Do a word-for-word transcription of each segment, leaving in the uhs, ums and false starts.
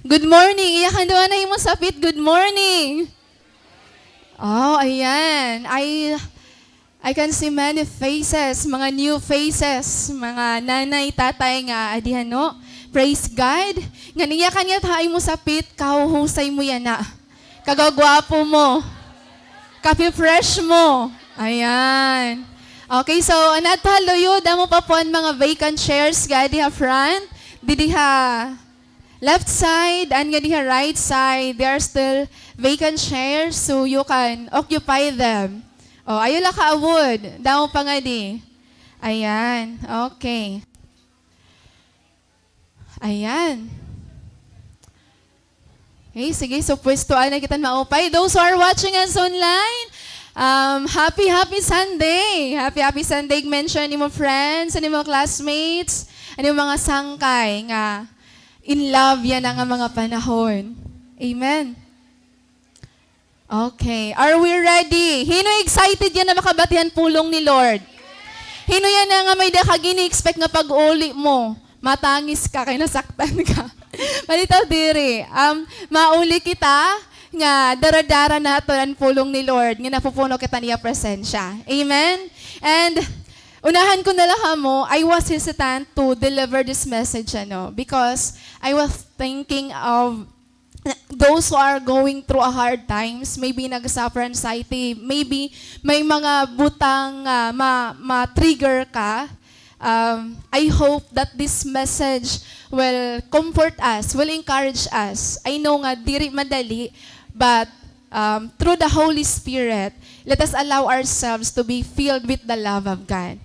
Good morning. Iyakan daw an imo sapit. Good morning. Oh, ayan. I, I can see many faces, mga new faces, mga nanay, tatay nga adi, ano. Praise God. Ngan iyakan ngani ha imo sapit, kahuhusay mo yana. Kagwagwapo mo. Kape-fresh mo. Ayan. Okay, so, an adto ha luyo, damo pa po an mga vacant chairs, gadi ha front. Didi ha left side, and ngadi ha right side, there are still vacant chairs, so you can occupy them. Oh, ayaw la kaawod. Damo pa ngadi. Ayan. Okay. Ayan. Okay, sige, so pwesto na kita maupay. Those who are watching us online, um, happy, happy Sunday. Happy, happy Sunday. Mention an imo friends, an imo classmates, an imo mga sangkay nga in love yana nga mga panahon. Amen. Okay. Are we ready? Hin-o excited yana makabati han pulong ni Lord? Hin-o yana nga may-ada ka gini-expect nga pag-uli mo, matangis ka kay nasaktan ka? Malitaw diri. Um, mauli kita nga dara-dara naton an pulong ni Lord, nga napupuno kita han iya presensya. Amen? And unahan ko na la kamo, I was hesitant to deliver this message, ano, because I was thinking of those who are going through a hard times, maybe nag-suffer anxiety, maybe may mga butang nga ma-, ma-trigger ka. Um, I hope that this message will comfort us, will encourage us. I know nga diri madali, but, um, through the Holy Spirit, let us allow ourselves to be filled with the love of God.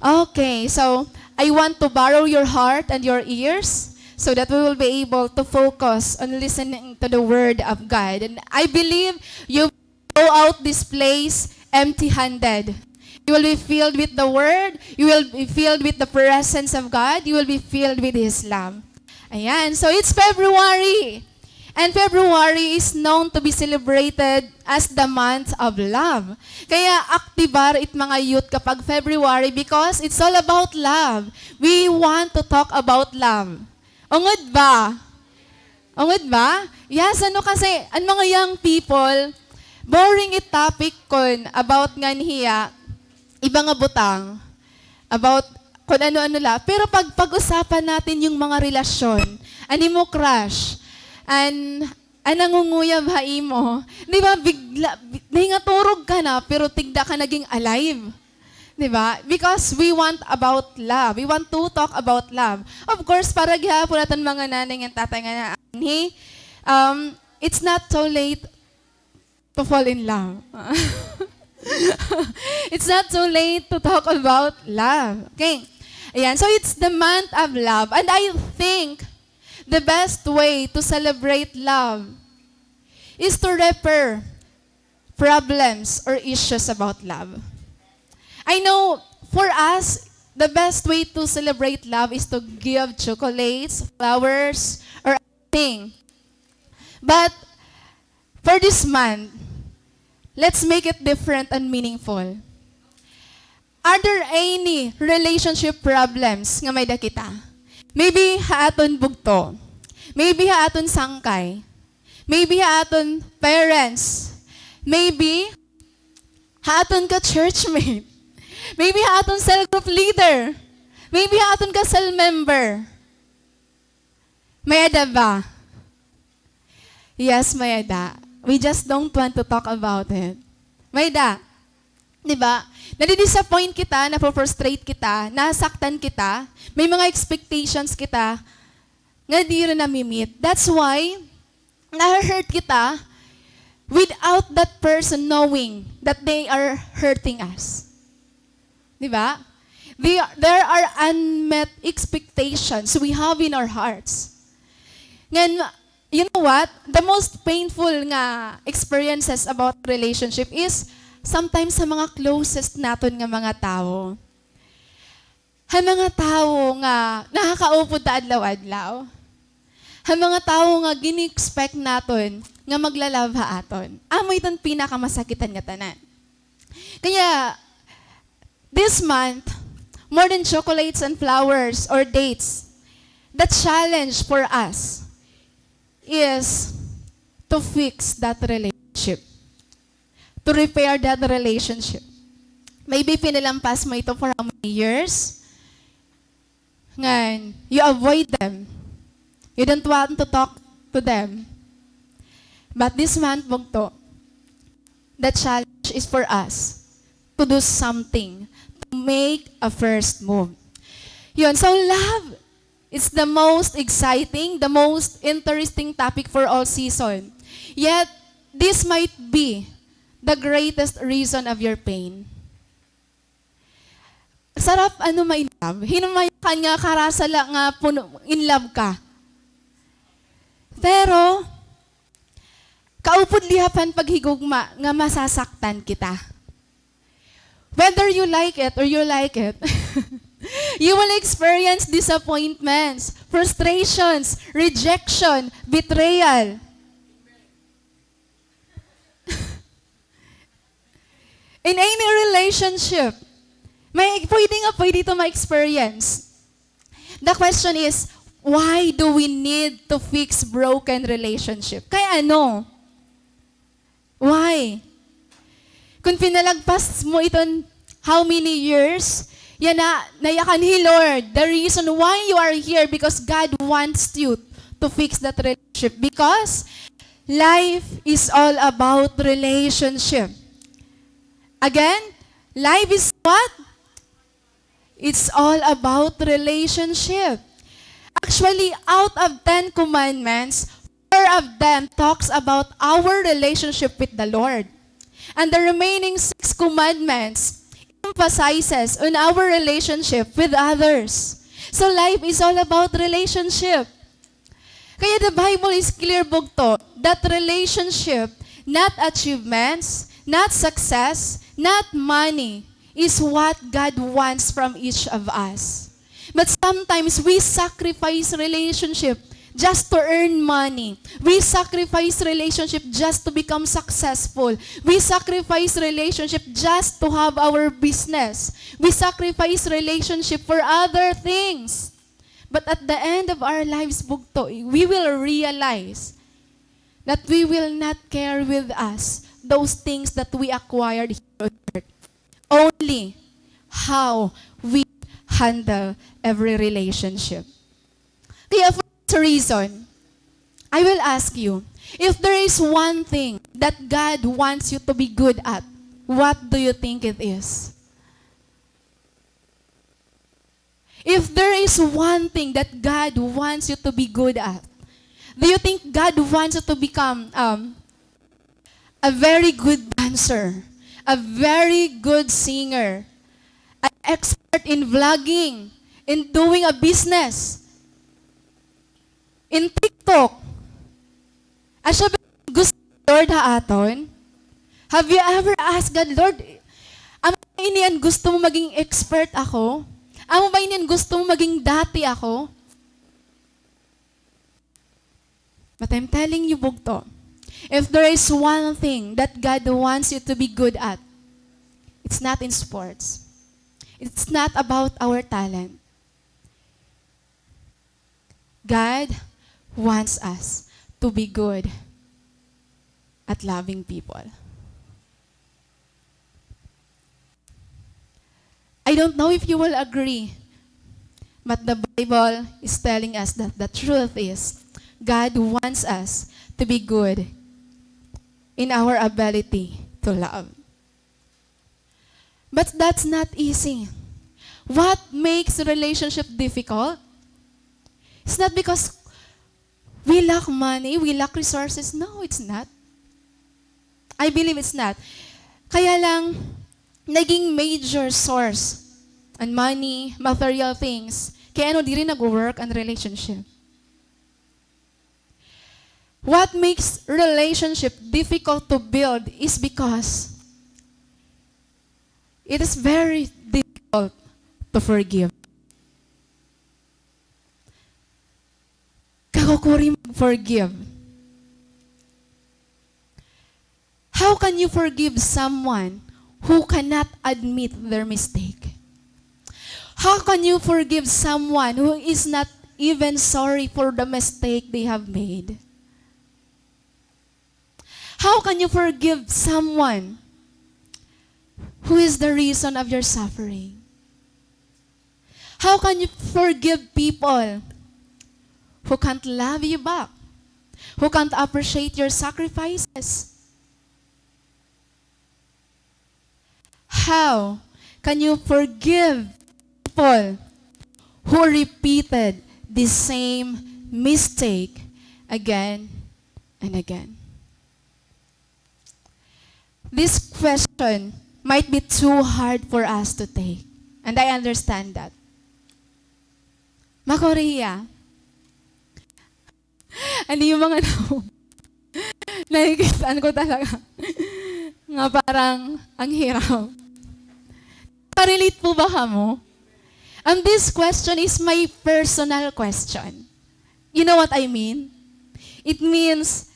Okay, so I want to borrow your heart and your ears so that we will be able to focus on listening to the word of God. And I believe you go out this place empty-handed. You will be filled with the word, you will be filled with the presence of God, you will be filled with His love. Ayan. So, it's February. And February is known to be celebrated as the month of love. Kaya aktibar it mga youth kapag February because it's all about love. We want to talk about love. Ungod ba? Ungod ba? Yes, ano kasi, an mga young people, boring it topic kon about ngan hiya, iba nga butang, about kon ano-ano la. Pero pag pag-usapan natin yung mga relasyon, an imo crush, an, an nangunguyab ha imo, di ba, bigla, bi-, nahingaturog ka na, pero tigda ka naging alive. Di ba? Because we want about love. We want to talk about love. Of course, para gihapon aton mga nanay ngan tatay nga naa anhi, um, it's not too late to fall in love. It's not too late to talk about love. Okay. Ayan. So, it's the month of love. And I think the best way to celebrate love is to repair problems or issues about love. I know, for us, the best way to celebrate love is to give chocolates, flowers, or anything. But for this month, let's make it different and meaningful. Are there any relationship problems nga may-ada kita? Maybe ha aton bugto. Maybe ha aton sangkay. Maybe ha aton parents. Maybe ha aton ka-churchmate. Maybe ha aton cell group leader. Maybe ha aton ka-cell member. May-ada ba? Yes, may-ada. We just don't want to talk about it. May-ada. Di ba? Nadi-disappoint kita, napo-frustrate kita, nasaktan kita, may mga expectations kita nga diri nami-meet. That's why nahu-hurt kita without that person knowing that they are hurting us. Di ba? They, there are unmet expectations we have in our hearts. Ngan, you know what? The most painful nga experiences about relationship is sometimes sa mga closest naton nga mga tawo. Ha mga tawo nga nakakaupod ta adlaw-adlaw. Ha mga tawo nga gini-expect naton nga magla-love ha aton. Amo iton pinakamasakitan nga tanan. Kaya, this month, more than chocolates and flowers or dates, the challenge for us is to fix that relationship, to repair that relationship. Maybe pinalampas mo ito for how many years? Ngan, you avoid them. You don't want to talk to them. But this month, bugto, the challenge is for us to do something, to make a first move. Yun, so love is the most exciting, the most interesting topic for all season. Yet, this might be the greatest reason of your pain. Sarap ano ma-in love. Hinumayakan nga karasa la nga puno in love ka. Pero, kaupod lihapan paghigugma nga masasaktan kita. Whether you like it or you like it, you will experience disappointments, frustrations, rejection, betrayal. In any relationship, may, pwede nga pwede ito ma-experience. The question is, why do we need to fix broken relationship? Kay ano? Why? Kung pinalagpas mo iton how many years, yana, nayakan hi Lord. The reason why you are here, because God wants you to fix that relationship. Because life is all about relationship. Again, life is what? It's all about relationship. Actually, out of ten commandments, four of them talks about our relationship with the Lord. And the remaining six commandments emphasizes on our relationship with others. So life is all about relationship. Kaya the Bible is clear, bugto, that relationship, not achievements, not success, not money, is what God wants from each of us. But sometimes we sacrifice relationship just to earn money. We sacrifice relationship just to become successful. We sacrifice relationship just to have our business. We sacrifice relationship for other things. But at the end of our lives, bugto, we will realize that we will not carry with us those things that we acquired here on earth. Only how we handle every relationship. Kaya for this reason, I will ask you, if there is one thing that God wants you to be good at, what do you think it is? If there is one thing that God wants you to be good at, do you think God wants you to become, um, a very good dancer, a very good singer, an expert in vlogging, in doing a business, in TikTok? Asya ba gusto ni Lord ha aton? Have you ever asked God, "Lord, amo ba ini an gusto mo maging expert ako? Amo ba ini an gusto mo maging dati ako?" But I'm telling you, bugto, if there is one thing that God wants you to be good at, it's not in sports. It's not about our talent. God wants us to be good at loving people. I don't know if you will agree, but the Bible is telling us that the truth is God wants us to be good in our ability to love. But that's not easy. What makes relationship difficult? It's not because we lack money, we lack resources. No, it's not. I believe it's not. Kaya lang, naging major source an money, material things, kay ano diri nagwo-work an relationship. What makes relationship difficult to build is because it is very difficult to forgive. Kakukuri mag-forgive. How can you forgive someone who cannot admit their mistake? How can you forgive someone who is not even sorry for the mistake they have made? How can you forgive someone who is the reason of your suffering? How can you forgive people who can't love you back, who can't appreciate your sacrifices? How can you forgive people who repeated the same mistake again and again? This question might be too hard for us to take. And I understand that. Makorea. Ano yung mga tao? Nakikita ko talaga nga parang ang hirap. Nakarelate po ba kamo? And this question is my personal question. You know what I mean? It means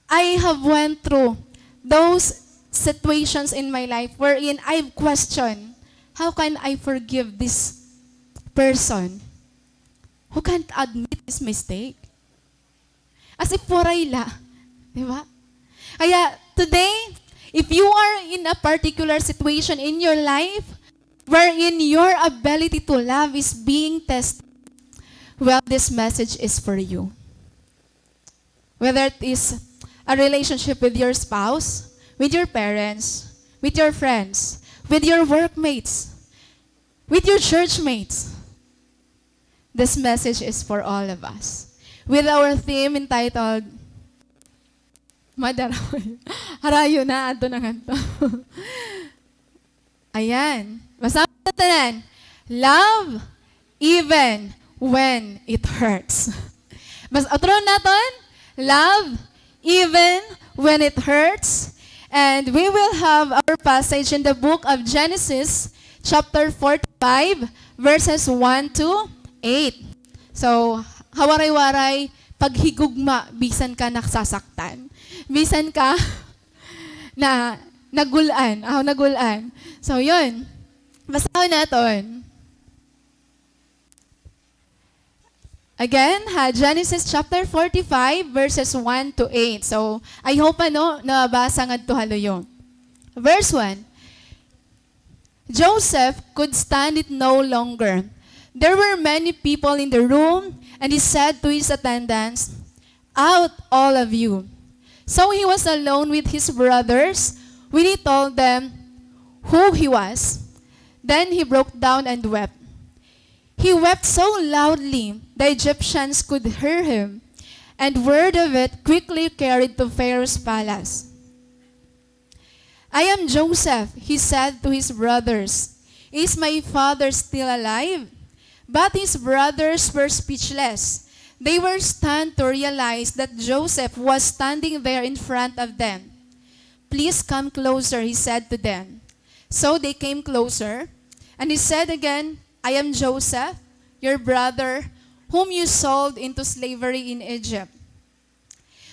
I have went through those situations in my life wherein I've questioned, "How can I forgive this person who can't admit his mistake?" As if waray la. Di ba? Kaya today, if you are in a particular situation in your life wherein your ability to love is being tested, well, this message is for you. Whether it is a relationship with your spouse, with your parents, with your friends, with your workmates, with your churchmates, this message is for all of us. With our theme entitled, Madaraway. Harayo na, adto na ngadto. Ayan. Basahon ta tanan. Love even when it hurts. Mas, utron naton, love even when it hurts. And we will have our passage in the book of Genesis, chapter forty-five, verses one to eight. So, hawaray-waray, paghigugma, bisan ka nasasaktan. Bisan ka na nagul-an. Ako nagul-an. So, yun. Basahon naton. Again, ha, Genesis chapter forty-five, verses one to eight. So, I hope, ano, nabasa ngadto ha luyo. Verse one, Joseph could stand it no longer. There were many people in the room, and he said to his attendants, "Out, all of you." So he was alone with his brothers when he told them who he was. Then he broke down and wept. He wept so loudly the Egyptians could hear him, and word of it quickly carried to Pharaoh's palace. "I am Joseph," he said to his brothers. "Is my father still alive?" But his brothers were speechless. They were stunned to realize that Joseph was standing there in front of them. "Please come closer," he said to them. So they came closer, and he said again, "I am Joseph, your brother, whom you sold into slavery in Egypt.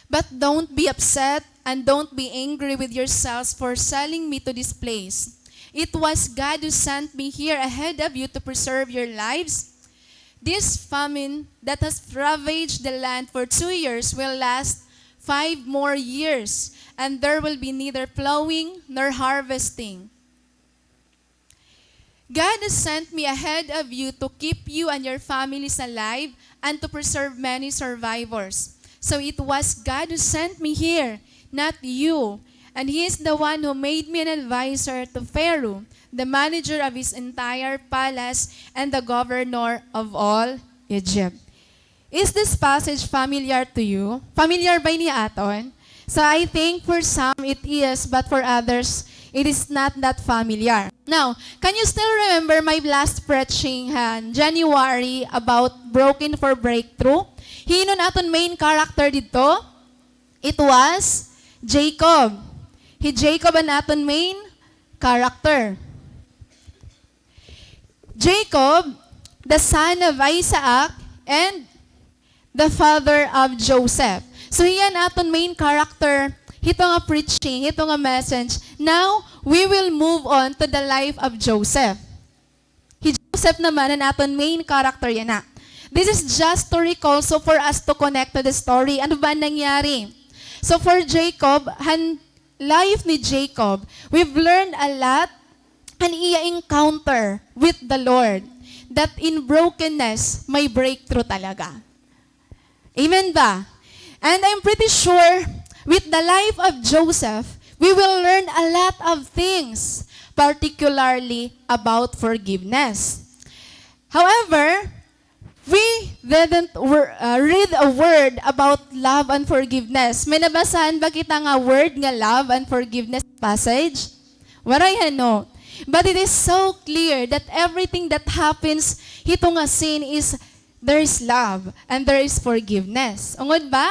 But don't be upset and don't be angry with yourselves for selling me to this place. It was God who sent me here ahead of you to preserve your lives. This famine that has ravaged the land for two years will last five more years, and there will be neither plowing nor harvesting. God has sent me ahead of you to keep you and your families alive and to preserve many survivors. So it was God who sent me here, not you. And he is the one who made me an adviser to Pharaoh, the manager of his entire palace, and the governor of all Egypt." Is this passage familiar to you? Familiar ba ini ha aton? So I think for some it is, but for others, it is not that familiar. Now, can you still remember my last preaching han January about broken for breakthrough? Hin-o an aton main character didto? It was Jacob. Hi Jacob an aton main character. Jacob, the son of Isaac and the father of Joseph. So, hiya an aton main character hito nga preaching, hito nga message. Now, we will move on to the life of Joseph. Hi Joseph naman an aton main character yana. This is just to recall, so for us to connect to the story. Ano ba an nangyari? So for Jacob, han life ni Jacob, we've learned a lot han iya encounter with the Lord, that in brokenness, may breakthrough talaga. Amen ba? And I'm pretty sure, with the life of Joseph, we will learn a lot of things, particularly about forgiveness. However, we didn't wor-, uh, read a word about love and forgiveness. May nabasahan ba kita nga word nga love and forgiveness passage? Waray, ano? But it is so clear that everything that happens hito nga scene is there is love and there is forgiveness. Ungod ba?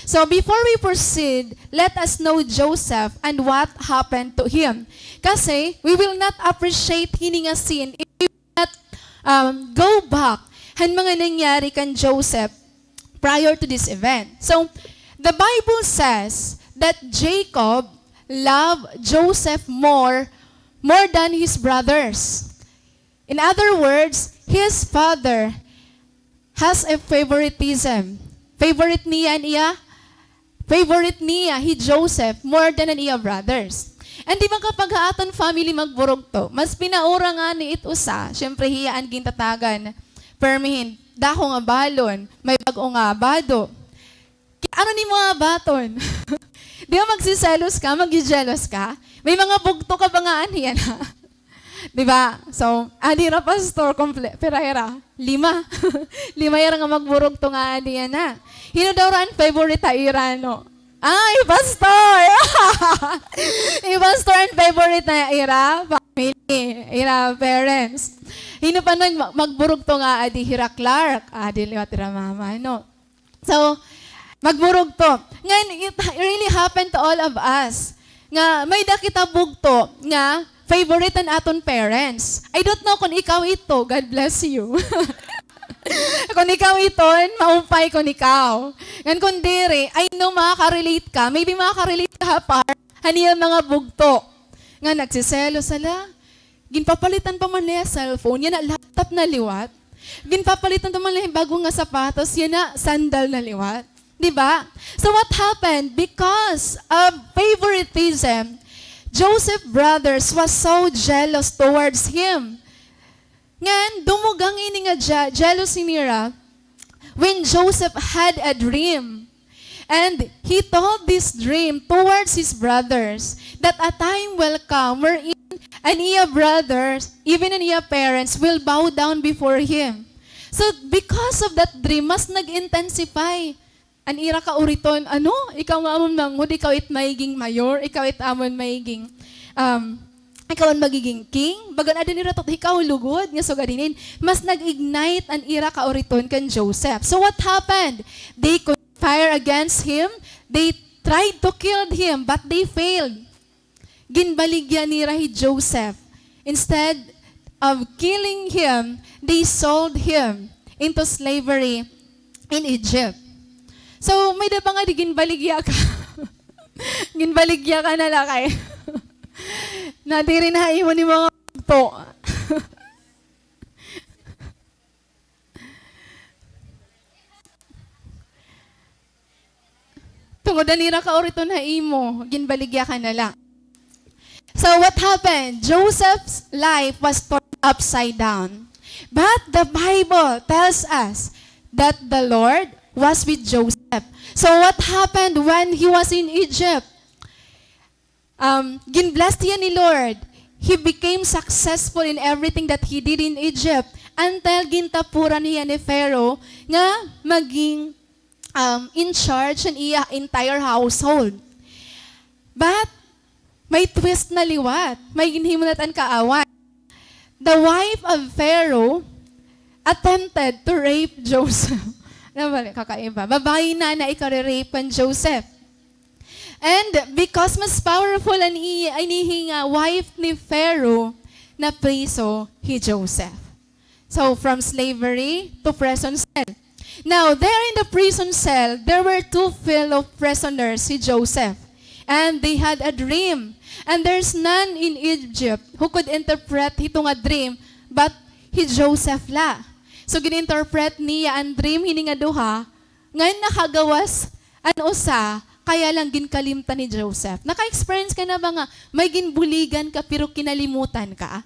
So before we proceed, let us know Joseph and what happened to him. Kasi we will not appreciate hini nga scene if we will not, um, go back han mga nangyari kan Joseph prior to this event. So, the Bible says that Jacob loved Joseph more, more than his brothers. In other words, his father has a favoritism. Favorite niya an iya, favorite niya hi Joseph more than an iya brothers. And di ba kapag ha aton family magburugto, mas pinaura ngani it usa, siyempre hiya an gintatagan. Permi hin, dako nga balon, may bag-o nga bado. Ki-, ano nimo nga baton? Di ba magsiselos ka, magje-jealous ka? May mga bugto ka ba nga anhi yana? Di ba? So, adi hira pastor, komple-, pira hira? Lima. Lima hira nga magburugto nga adi yana. Hin-o daw hira an favorite ha ira, no? Ah, hi pastor! Hi pastor an favorite ha ira family, ira parents. Hin-o pa man mag-, magburugto nga adi hira Clark, adi liwat hira mama, no? So, magburugto. Ngan, it really happened to all of us. Nga, may-ada kita bugto nga favorite an aton parents. I don't know kon ikaw ito, God bless you. Kon ikaw iton, maumpay kon ikaw. Ngan kon diri, I know makaka-relate ka. Maybe makaka-relate ka ha part han iya mga bugto. Nga nagsiselos, hala. Ginpapalitan pa man niya cellphone, yana laptop na liwat. Ginpapalitan pa man niya bag-o nga sapatos, yana sandal na liwat. Di ba? So what happened? Because of favoritism, Joseph brothers was so jealous towards him. Ngan, dumugang ini nga je-, jealousy nira when Joseph had a dream. And he told this dream towards his brothers that a time will come wherein an iya brothers, even an iya parents, will bow down before him. So, because of that dream, mas nag-intensify an ira kauriton. Ano? Ikaw nga amon manghod, ikaw it magiging mayor, ikaw it amon magiging, um, ikaw an magiging king. Bagan ada nira tot-, ikaw lugod nga sugad hinin. Mas nag-ignite an ira kauriton kan Joseph. So what happened? They conspired against him. They tried to kill him, but they failed. Ginbaligya nira hi Joseph. Instead of killing him, they sold him into slavery in Egypt. So, may-ada ba nga di ginbaligya ka? Ginbaligya ka na la kay nadiri na ha imo ni mga bugto. Tungod an ira kauriton ha imo, ginbaligya ka na la. So what happened? Joseph's life was turned upside down. But the Bible tells us that the Lord was with Joseph. So what happened when he was in Egypt? Um, gin-bless hiya ni Lord. He became successful in everything that he did in Egypt until gintapuran hiya ni Pharaoh nga maging, um, in charge an iya entire household. But may twist na liwat. May ginhimo na it an kaawan. The wife of Pharaoh attempted to rape Joseph. Ano ba, kakaiba. Babayi na an ikare-rape kan Joseph. And because mas powerful an i-, an ihi nga wife ni Pharaoh, napriso hi Joseph. So, from slavery to prison cell. Now, there in the prison cell, there were two fellow prisoners, hi Joseph. And they had a dream. And there's none in Egypt who could interpret hito nga dream, but hi Joseph la. So, gin-interpret niya an dream hini nga duha, ngan nakagawas an usa kaya lang ginkalimtan ni Joseph. Naka-experience ka na ba nga may ginbuligan ka pero kinalimutan ka?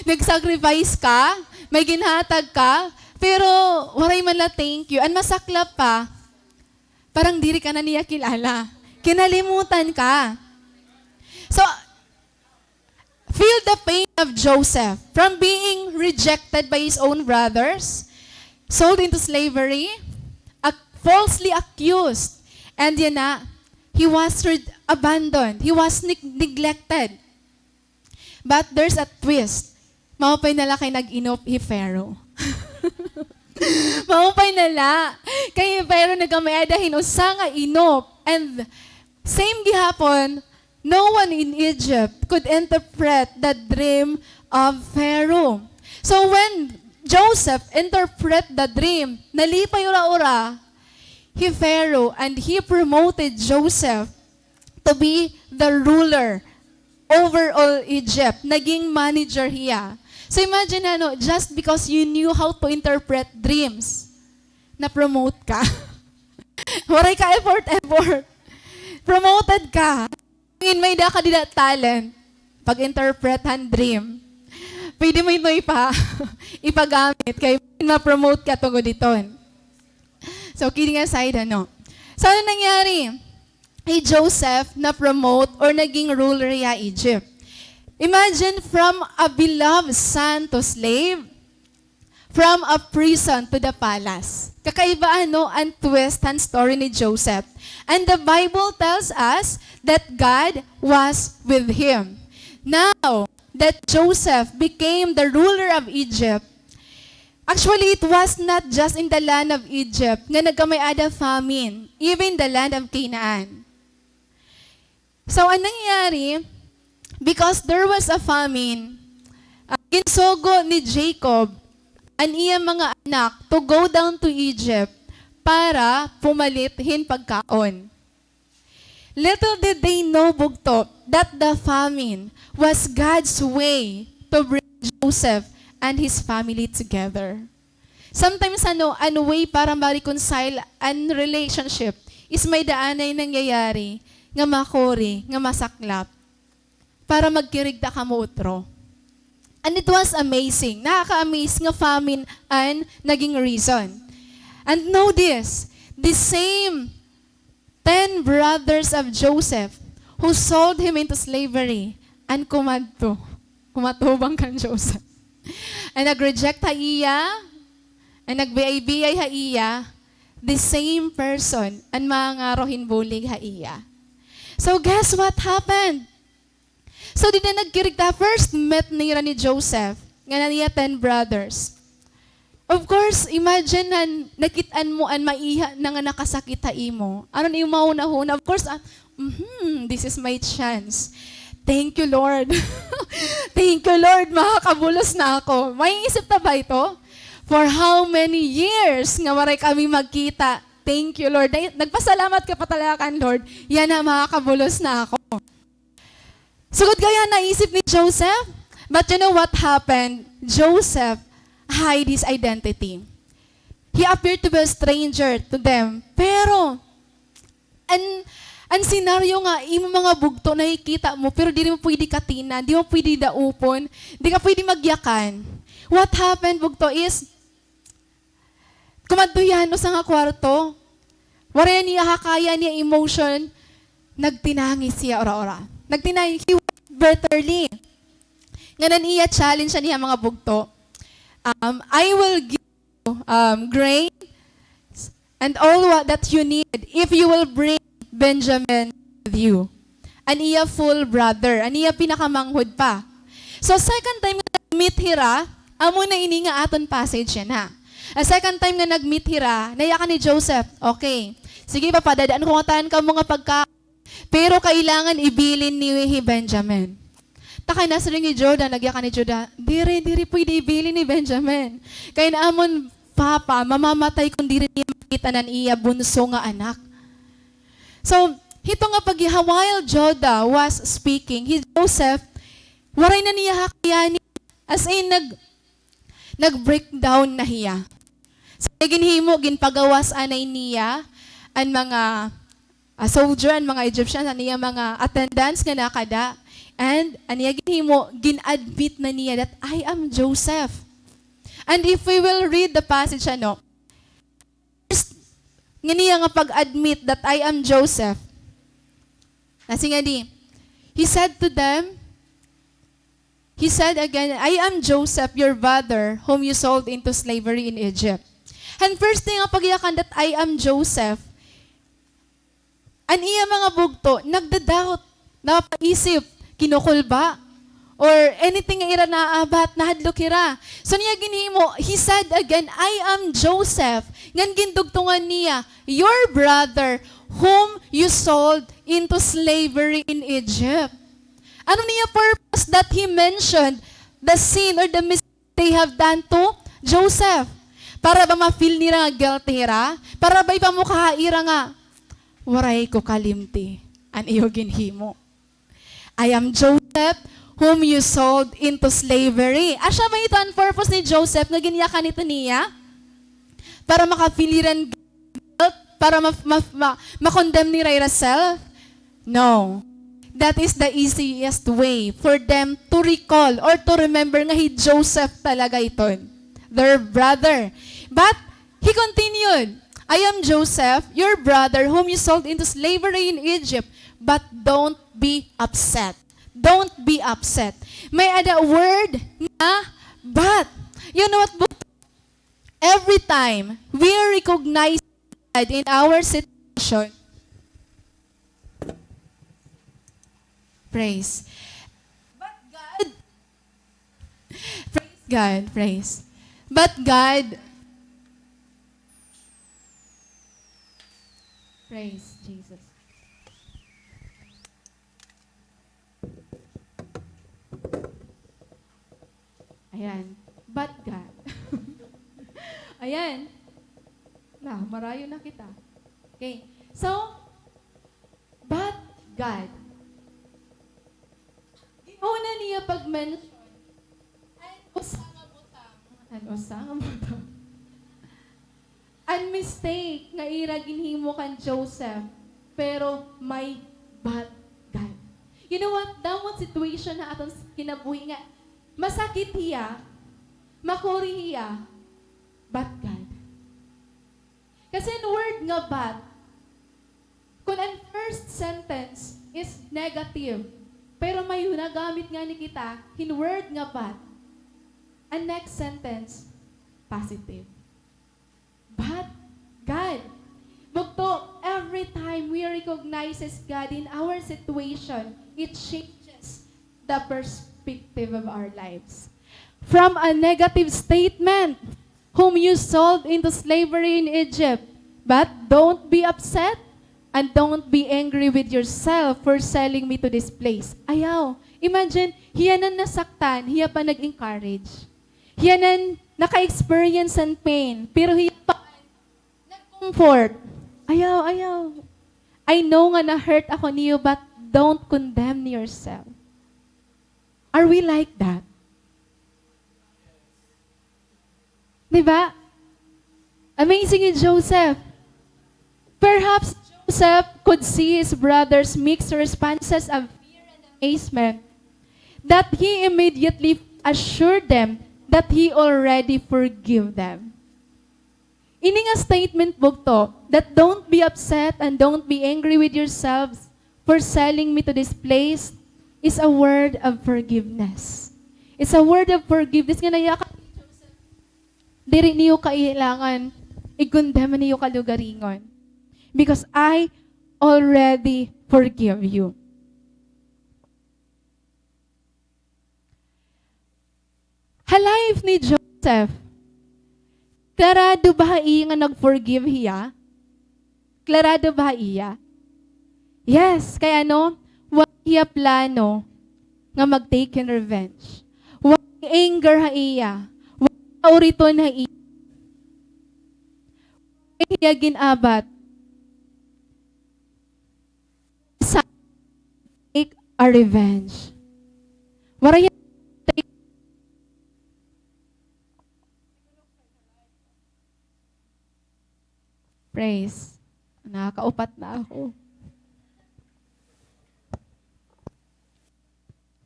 Nag-sacrifice ka, may ginhatag ka, pero waray man la thank you. An masaklap pa, parang diri ka na niya kilala. Kinalimutan ka. So, feel the pain of Joseph from being rejected by his own brothers, sold into slavery, ac-, falsely accused, and yana, he was re-, abandoned. He was neg-, neglected. But there's a twist. Maupay na la kay nag-inop hi Pharaoh. Maupay na la. Kay hi Pharaoh nagkamay-ada hin usa nga inop. And same gihapon, no one in Egypt could interpret the dream of Pharaoh. So when Joseph interpret the dream, nalipay ura-ura hi Pharaoh and he promoted Joseph to be the ruler over all Egypt. Naging manager hiya. So imagine, ano, just because you knew how to interpret dreams, na-promote ka. Waray ka effort, effort. Promoted ka. Ngin may-ada ka dida talent, pag-interpret han dream. Pwede mo ito ipa-, ipagamit kay ma-promote ka tungod iton. So, kidding aside, ano? So, ano nangyari? Hi Joseph na-promote or naging ruler hiya Egypt. Imagine, from a beloved son to slave, from a prison to the palace. Kakaiba, ano, an twist han story ni Joseph. And the Bible tells us that God was with him. Now that Joseph became the ruler of Egypt, actually, it was not just in the land of Egypt nga nagkamay-ada famine, even the land of Canaan. So, an nangyari, because there was a famine, ah, ginsugo ni Jacob an iya mga anak to go down to Egypt para pumalit hin pagkaon. Little did they know, bugto, that the famine was God's way to bring Joseph and his family together. Sometimes, ano, an way para ma-reconcile an relationship is may-ada anay nangyayari nga makuri, nga masaklap, para magkirigta kamo utro. And it was amazing. Nakaka-amaze nga famine an naging reason. And know this, the same ten brothers of Joseph who sold him into slavery, an kumadto, kumatubang kan Joseph. An nag-reject ha iya, an nag-biyay-biyay ha iya, the same person an mangaro hin bulig ha iya. So guess what happened? So, dida nagkirigta, first met nira ni Joseph, ngan an iya ten brothers. Of course, imagine na nakit-an mo an maiha na nga nakasakit ha imo. Ano an imo mahunahuna? Of course, ah, "Mhm, this is my chance. Thank you, Lord." "Thank you, Lord, makakabulos na ako." Maiisip ta ba ito? "For how many years nga waray kami magkita? Thank you, Lord." Ay, nagpasalamat ka pa talaga kan Lord. "Yana, makakabulos na ako." Sugod kaya naisip ni Joseph. But you know what happened? Joseph hide his identity. He appeared to be a stranger to them. Pero, an, an senaryo nga, imo mga bugto, nakikita mo, pero diri mo pwede katinan, di mo pwede daupon, di ka pwede magyakan. What happened, bugto, is, kumadto hiya han usa nga kwarto. Waray na niya hakaya an iya emotion. Nagtinangis hiya ura-ura. Nagtinangis, he wept bitterly. Ngan an iya challenge han iya mga bugto, um, "I will give you, um, grain and all what, that you need if you will bring Benjamin with you." An iya full brother, an iya pinakamanghod pa. So, second time nga nag-meet hira, amo na ini nga aton passage yana. An second time nga nag-meet hira, nayakan ni Joseph, "Okay, sige, papadad-an ko ngatanan kamo nga pagkaon. Pero kailangan ibilin niyo hi Benjamin." Ta kay nasiring hi Judah, nagyakan ni Judah, "Diri, diri pwede ibilin hi Benjamin. Kay an amon papa mamamatay kon diri niya makit-an an iya bunso nga anak." So, hito nga pagyaha, while Judah was speaking, hi Joseph, waray na niya hakayani. As in, nag-, nag-breakdown na hiya. So, ginhimo, ginpagawas anay niya an mga, ah, soldier, an mga Egyptian, an iya mga attendants nga nakada. And an iya ginhimo, gin-admit na niya that, "I am Joseph." And if we will read the passage, ano, first nga niya nga pag-admit that, "I am Joseph." Nasiring ngani, he said to them, he said again, "I am Joseph, your brother, whom you sold into slavery in Egypt." And first thing nga pagyakan that, "I am Joseph," an iya mga bugto, nagda-doubt, napaisip, kinukulba, or anything nga ira naabat, nahadlok hira. So niya ginhimo, he said again, "I am Joseph," ngan gindugtungan niya, "your brother, whom you sold into slavery in Egypt." Ano niya purpose that he mentioned the sin or the mistake they have done to Joseph? Para ba ma-feel nira nga guilty hira? Para ba ipamukha ha ira nga, "Waray ko kalimti an iyo ginhimo. I am Joseph, whom you sold into slavery." Asya ba ito an purpose ni Joseph nga ginyakan ito niya? Para maka-feel hira hin guilt? Para ma-, ma-, ma-, ma-condemn nira ira self? No. That is the easiest way for them to recall or to remember nga hi Joseph talaga iton, their brother. But he continued, "I am Joseph, your brother, whom you sold into slavery in Egypt, but don't be upset." Don't be upset. May-ada word nga but. You know what, every time we recognize God in our situation, praise. But God, praise God, praise. But God, praise Jesus. Ayan. But God. Ayan. Na, marayo na kita. Okay. So, but God. Gin-una niya pag-mention an usa nga butang. An usa nga butang. An mistake nga ira ginhimo kan Joseph, pero may but God. You know what? Damo an situation ha aton kinabuhi nga masakit hiya, makuri hiya, but God. Kasi an word nga but, kon an first sentence is negative, pero may nagamit ngani kita hin word nga but, an next sentence, positive. But God. Bugto, every time we recognizes God in our situation, it changes the perspective of our lives. From a negative statement, "Whom you sold into slavery in Egypt, but don't be upset and don't be angry with yourself for selling me to this place." Ayaw. Imagine, hiya nan nasaktan, hiya pa nag-encourage. Hiya nan naka-experience hin pain, pero hiya pa nag-comfort. Ayaw, ayaw. I know nga na-hurt ako niyo, but don't condemn yourself. Are we like that? Di ba? Amazing hi Joseph. Perhaps Joseph could see his brother's mixed responses of fear and amazement, that he immediately assured them that he already forgive them. Ini nga statement, bugto, that "Don't be upset and don't be angry with yourselves for selling me to this place," is a word of forgiveness. It's a word of forgiveness nga nayakan ni Joseph. Diri niyo kailangan i-condemn an iyo kalugaringon. Because I already forgive you. Ha life ni Joseph, klarado ba ha iya nga nag-forgive hiya? Klarado ba ha iya? Yes, kay ano? Waray hiya plano nga mag-take hin revenge. Waray anger ha iya. Waray kauriton ha iya. Waray hiya gin-abat sa take a revenge. Waray hiya take. Praise. Nakakaupat na ako.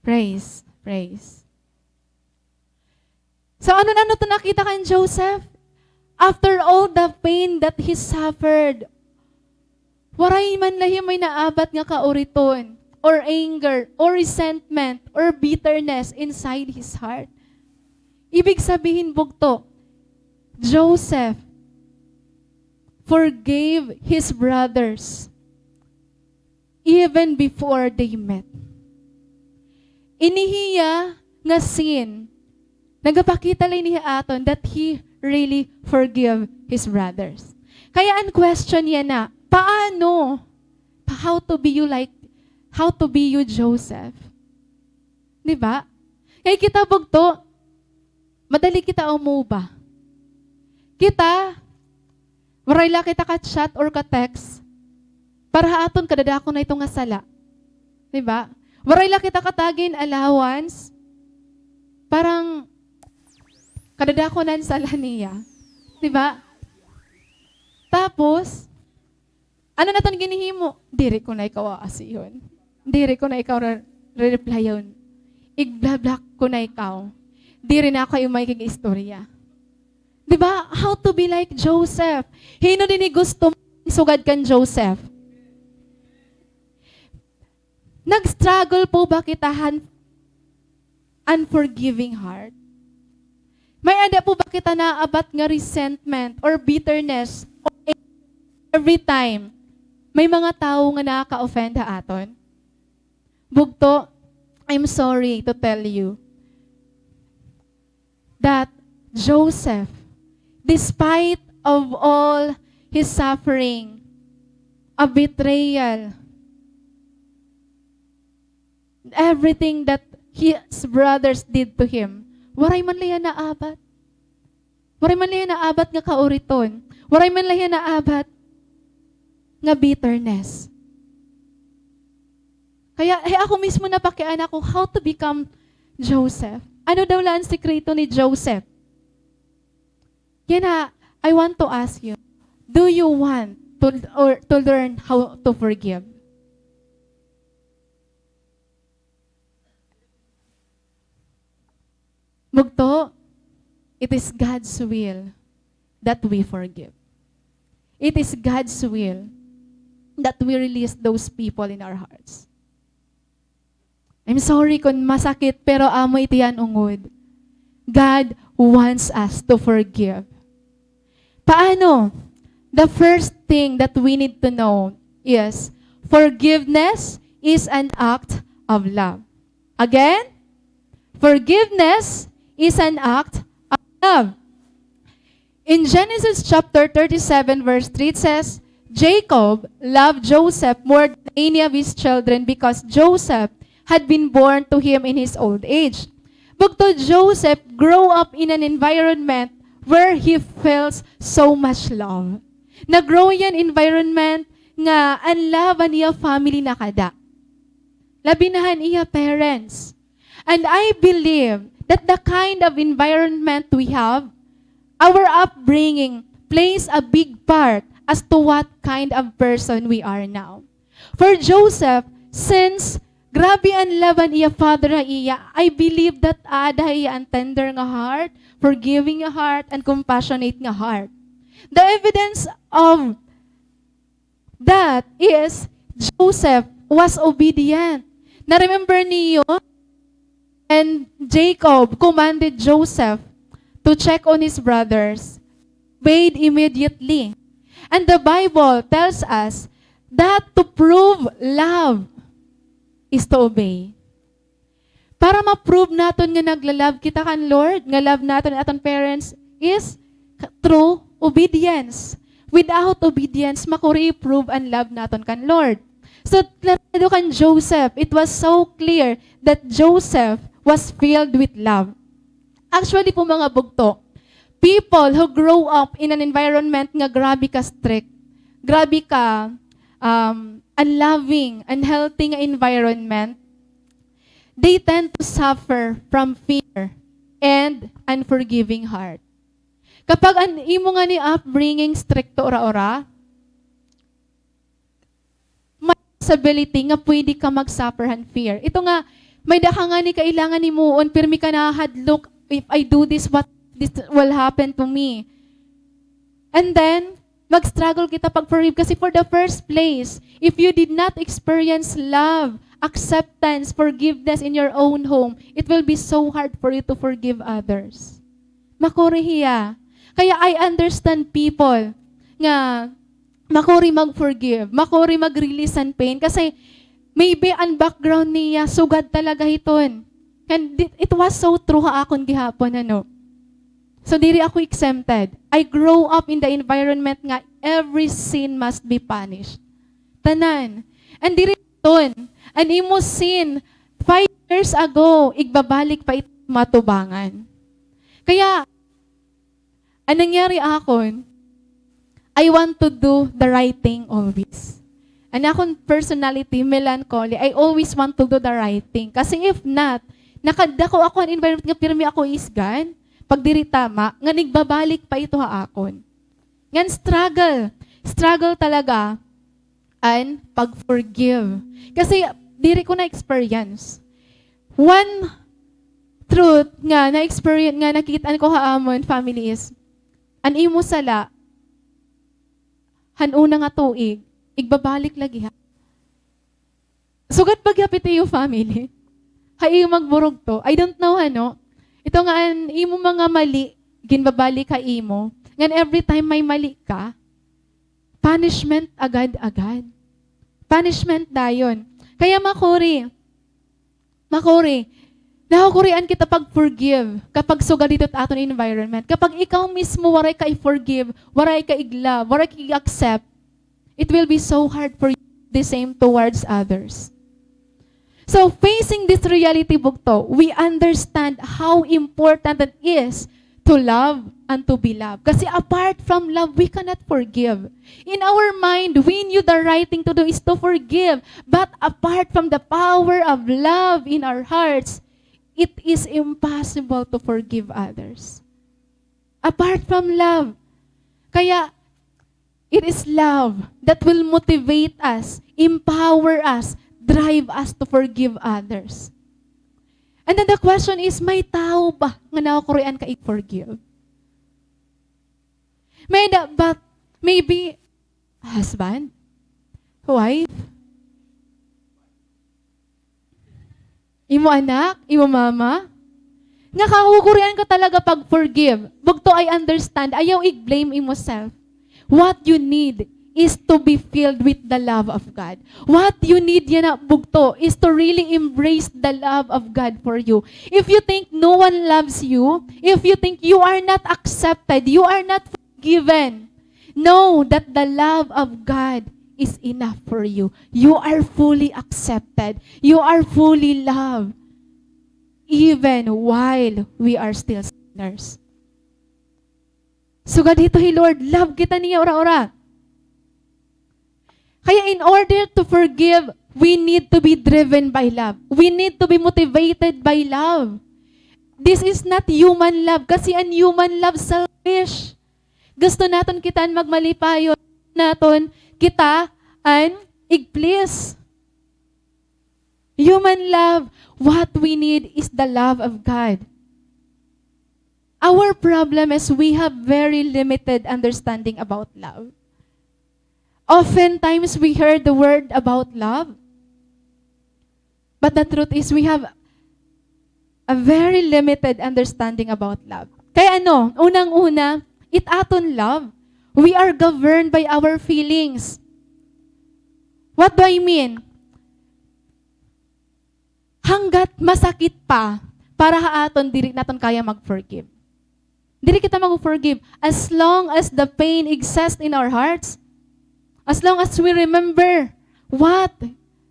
Praise, praise. So, ano-ano to nakita kan Joseph? After all the pain that he suffered, waray man la hiya may naabat nga kauriton, or anger, or resentment, or bitterness inside his heart. Ibig sabihin, bugto, Joseph forgave his brothers even before they met. Ini hiya nga scene, nagapakita la ini ha aton that he really forgive his brothers. Kaya an question yana, paano? How to be you like, how to be you, Joseph? Di ba? Kay kita bugto, madali kita umuba. Kita, waray la kita ka-chat or ka-text, para ha aton kadadako na ito nga sala. Di ba? Waray la kita katagi hin allowance, parang kadadako na hin sala niya. Di ba? Tapos, ano na ton ginhihimo? Diri ko na ikaw aasihon. Diri ko na ikaw re-, re-replyon. Igba-block ko na ikaw. Diri na ako imo makig-istorya. Di ba? How to be like Joseph? Hin-o dinhi gusto sugad kan Joseph? Nag-struggle po ba kita han unforgiving heart? May-ada po ba kita naabat nga resentment or bitterness or every time may mga tawo nga nakaka-offend ha aton? Bugto, I'm sorry to tell you that Joseph, despite of all his suffering, a betrayal, everything that his brothers did to him, waray man la hiya naabat. Waray man la hiya naabat nga kauriton. Waray man la hiya naabat nga bitterness. Kaya, eh, ako mismo napakiana ko how to become Joseph. Ano daw la an sikreto ni Joseph? Yana, I want to ask you, do you want to, or to learn how to forgive? Bugto, it is God's will that we forgive. It is God's will that we release those people in our hearts. I'm sorry kon masakit, pero amo ito an ungod. God wants us to forgive. Paano? The first thing that we need to know is forgiveness is an act of love. Again, forgiveness is an act of love. In Genesis chapter thirty-seven, verse three, it says, Jacob loved Joseph more than any of his children because Joseph had been born to him in his old age. Bugto, Joseph grew up in an environment where he felt so much love. Nag-grow hiya han environment nga an love han iya family nakada. Labi na han iya parents. And I believe that the kind of environment we have, our upbringing, plays a big part as to what kind of person we are now. For Joseph, since grabe an love han iya father ha iya, I believe that aada ha iya an tender nga heart, forgiving nga heart, and compassionate nga heart. The evidence of that is, Joseph was obedient. Na-remember niyo, and Jacob commanded Joseph to check on his brothers, obeyed immediately. And the Bible tells us that to prove love is to obey. Para ma-prove naton nga nagla-love kita kan Lord, nga love naton aton parents, is ka-, through obedience. Without obedience, makuri i-prove an love naton kan Lord. So, klarado kan Joseph, it was so clear that Joseph was filled with love. Actually po, mga bugto, people who grow up in an environment nga grabe ka strict, grabe ka, um, unloving, unhealthy nga environment, they tend to suffer from fear and unforgiving heart. Kapag an imo ngani upbringing strikto ura-ura, possibility nga pwede ka mag-suffer han fear. Ito nga, may-ada ka ngani kailangan himuon, pirmi ka nahahadlok, "If I do this, what this will happen to me?" And then, mag-struggle kita pag-forgive. Kasi for the first place, if you did not experience love, acceptance, forgiveness in your own home, it will be so hard for you to forgive others. Makuri hiya. Kaya I understand people nga makuri mag-forgive, makuri mag-release han pain. Kasi maybe an background niya, sugad talaga hiton. And it was so true ha akon gihapon, ano. So, diri ako exempted. I grow up in the environment nga every sin must be punished. Tanan. And diri ton, an imo sin, five years ago, igbabalik pa it matubangan. Kaya, an nangyari akon, I want to do the right thing always. An akon personality, melancholy, I always want to do the right thing. Kasi if not, nakadako ako an environment nga pirmi ako isgan, pag diri tama, nga nigbabalik pa ito ha akon. Ngan struggle. Struggle talaga an pag-forgive. Kasi diri ko na-experience. One truth nga na-experience, nga nakit-an ko ha amon family is, an imo sala, han una nga tuig, igbabalik lagi ha. Sugad pa gihap it iyo family. Ha iyo magburugto. I don't know, ano. Ito nga an imo mga mali, ginbabalik ha imo. Ngan every time may mali ka, punishment agad-agad. Punishment dayon. Kaya makuri, makuri, nahukurian kita pag-forgive kapag sugad hito it aton environment. Kapag ikaw mismo waray ka i-forgive, waray ka ig-love, waray ka ig-accept, it will be so hard for you the same towards others. So, facing this reality, bugto, we understand how important it is to love and to be loved. Kasi apart from love, we cannot forgive. In our mind, we knew the right thing to do is to forgive. But apart from the power of love in our hearts, it is impossible to forgive others. Apart from love. Kaya, it is love that will motivate us, empower us, drive us to forgive others. And then the question is, may tawo ba nga nahukurian ka i-forgive? May-ada, but maybe husband, wife, imo anak, imo mama, nga kahukurian ka talaga pag-forgive. Bugto, I understand. Ayaw ig-blame imo self. What you need is to be filled with the love of God. What you need yana, bugto, is to really embrace the love of God for you. If you think no one loves you, if you think you are not accepted, you are not forgiven, know that the love of God is enough for you. You are fully accepted. You are fully loved, even while we are still sinners. Sugad hito hi Lord, love kita niya ura-ura. Kaya in order to forgive, we need to be driven by love. We need to be motivated by love. This is not human love, kasi an human love selfish. Gusto naton kita an magmalipayon, naton kita an ig-please. Human love, what we need is the love of God. Our problem is we have very limited understanding about love. Oftentimes we hear the word about love, but the truth is we have a very limited understanding about love. Kay ano, unang-una, it aton love, we are governed by our feelings. What do I mean? Hanggat masakit pa para ha aton, diri naton kaya mag-forgive. Diri kita mag-forgive. As long as the pain exists in our hearts, as long as we remember what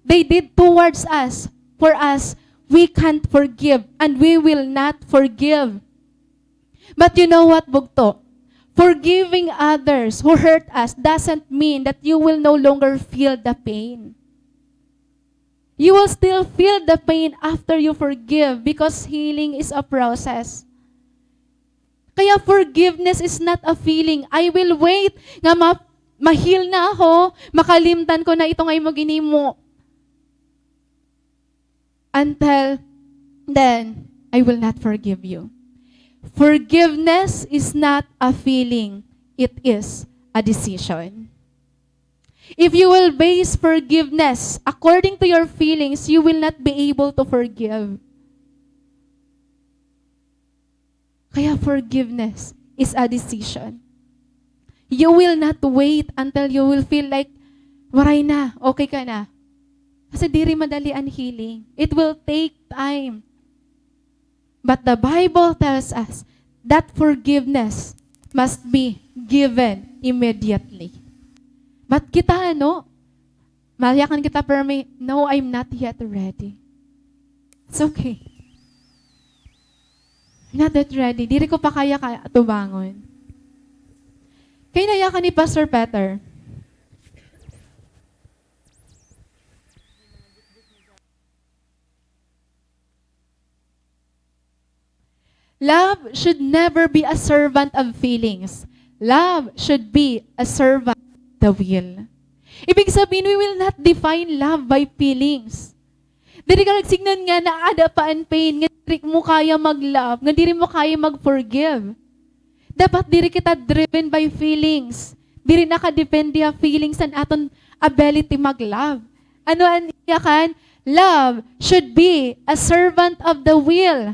they did towards us, for us, we can't forgive and we will not forgive. But you know what, bugto? Forgiving others who hurt us doesn't mean that you will no longer feel the pain. You will still feel the pain after you forgive because healing is a process. Kaya forgiveness is not a feeling. I will wait nga ma-, ma-heal na ako, makalimtan ko na ito nga imo ginhimo. until then, I will not forgive you. Forgiveness is not a feeling, it is a decision. If you will base forgiveness according to your feelings, you will not be able to forgive. Kaya forgiveness is a decision. You will not wait until you will feel like, "Waray na, okay ka na." Kasi diri madali an healing. It will take time. But the Bible tells us that forgiveness must be given immediately. But kita, no? Mayakan kita permi, "No, I'm not yet ready." It's okay. "I'm not yet ready. Diri ko pa kaya ka atubangon." Kay nayakan ni Pastor Peter. Love should never be a servant of feelings. Love should be a servant of the will. Ibig sabihin, we will not define love by feelings. Diri ka nagsignon nga naada pa an pain, nga diri mo kaya mag-love, nga diri mo kaya mag-forgive. Dapat diri kita driven by feelings. Diri nakadepende ha feelings an aton ability mag-love. Ano an iya kan? Love should be a servant of the will.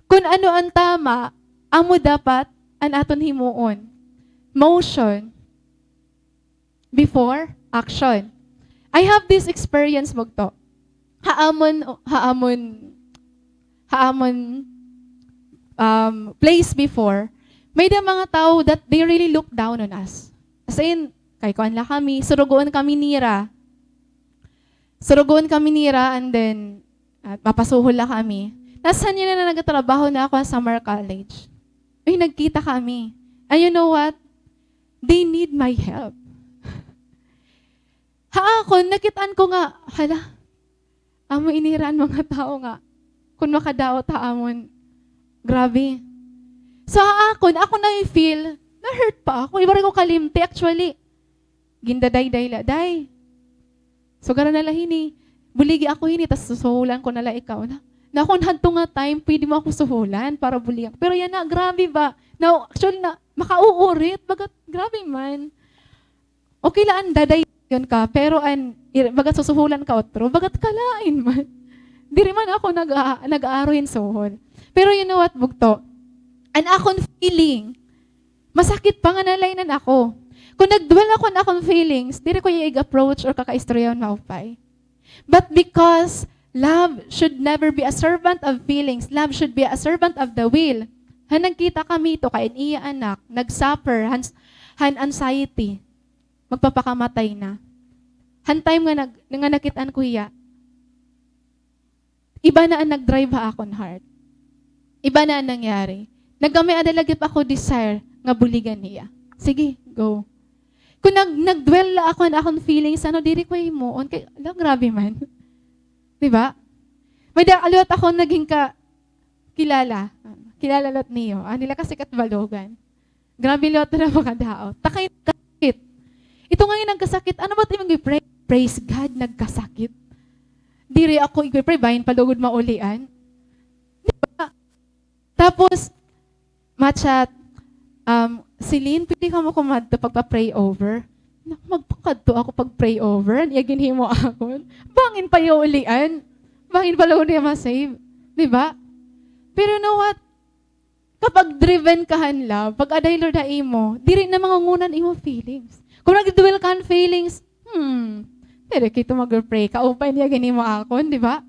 Kun ano an tama, amo dapat an aton himuon. Motion before action. I have this experience, bugto. Ha amon, ha amon, ha amon, um, place before, may-ada mga tawo that they really look down on us. As in, kay kuan la kami, surugoon kami nira. Surugoon kami nira, and then, ah, mapasuhol la kami. Nashan yana na nagatrabaho na ako ha Samar College. Uy, nagkita kami. And you know what? They need my help. Ha akon, nakit-an ko nga, hala, amo ini hira an mga tawo nga, kun makadaot ha amon, grabe. So, ha akon, ako na-feel, na-hurt pa ako. Waray ko kalimti, actually. Gindadayday la, "Day, sugara na la hini. Buligi ako hini, tas susuhulan ko na la ikaw." Na, na kun hadto nga time, pwede mo ako suhulan para buligan. Pero yana, grabe ba? Na, actually, na, makauurit. Bagat, grabe man. Okay la an dadaydayon ka, pero an, ir-, bagat susuhulan ka otro, bagat kalain man. Diri man ako nag-a-, nag-aaro hin suhol. Pero you know what, bugto? An akon feeling, masakit pa nga nalaynan ako. Kun nag-dwell ako an akon feelings, diri ko iya ig-approach or kakaistoryahan maupay. But because love should never be a servant of feelings, love should be a servant of the will. Han nagkita kami to kay an iya anak, nag-suffer han, han anxiety. Magpapakamatay na. Han time nga nag-, nga nakit-an ko hiya, iba na an nag-drive ha akon heart. Iba na an nangyari. Nagkamay-ada la gihap ako desire nga buligan hiya. Sige, go. Kun nag-, nag-dwell la ako han akon feelings, ano, diri ko himuon. Kay, ala, grabe man. Di ba? May-ada liwat ako naging ka-, kilala. Kilala liwat niyo. An ila kasikat Balogan. Grabe liwat na makadaot. Takay nagkasakit. Ito nga yung nagkasakit. Ano ba ito yung pray? Praise God, nagkasakit. Diri ako ig-pray, bahin pa lugod maulian. Di ba? Tapos, ma-chat, um, "Celine, pwede kamo kumadto pagpa-pray over?" Na, magpakadto ako pag-pray over? An iya ginhimo akon? Bangin pa iya ulian. Bangin pa lugod niya ma-save. Di ba? Pero you know what? Kapag driven ka han love, pag-aday Lord ha imo, diri na mangunguna an imo feelings. Kung nag-dwell ka han feelings, hmm, diri kito mag-pray, kaupay niya ginhimo akon, di ba?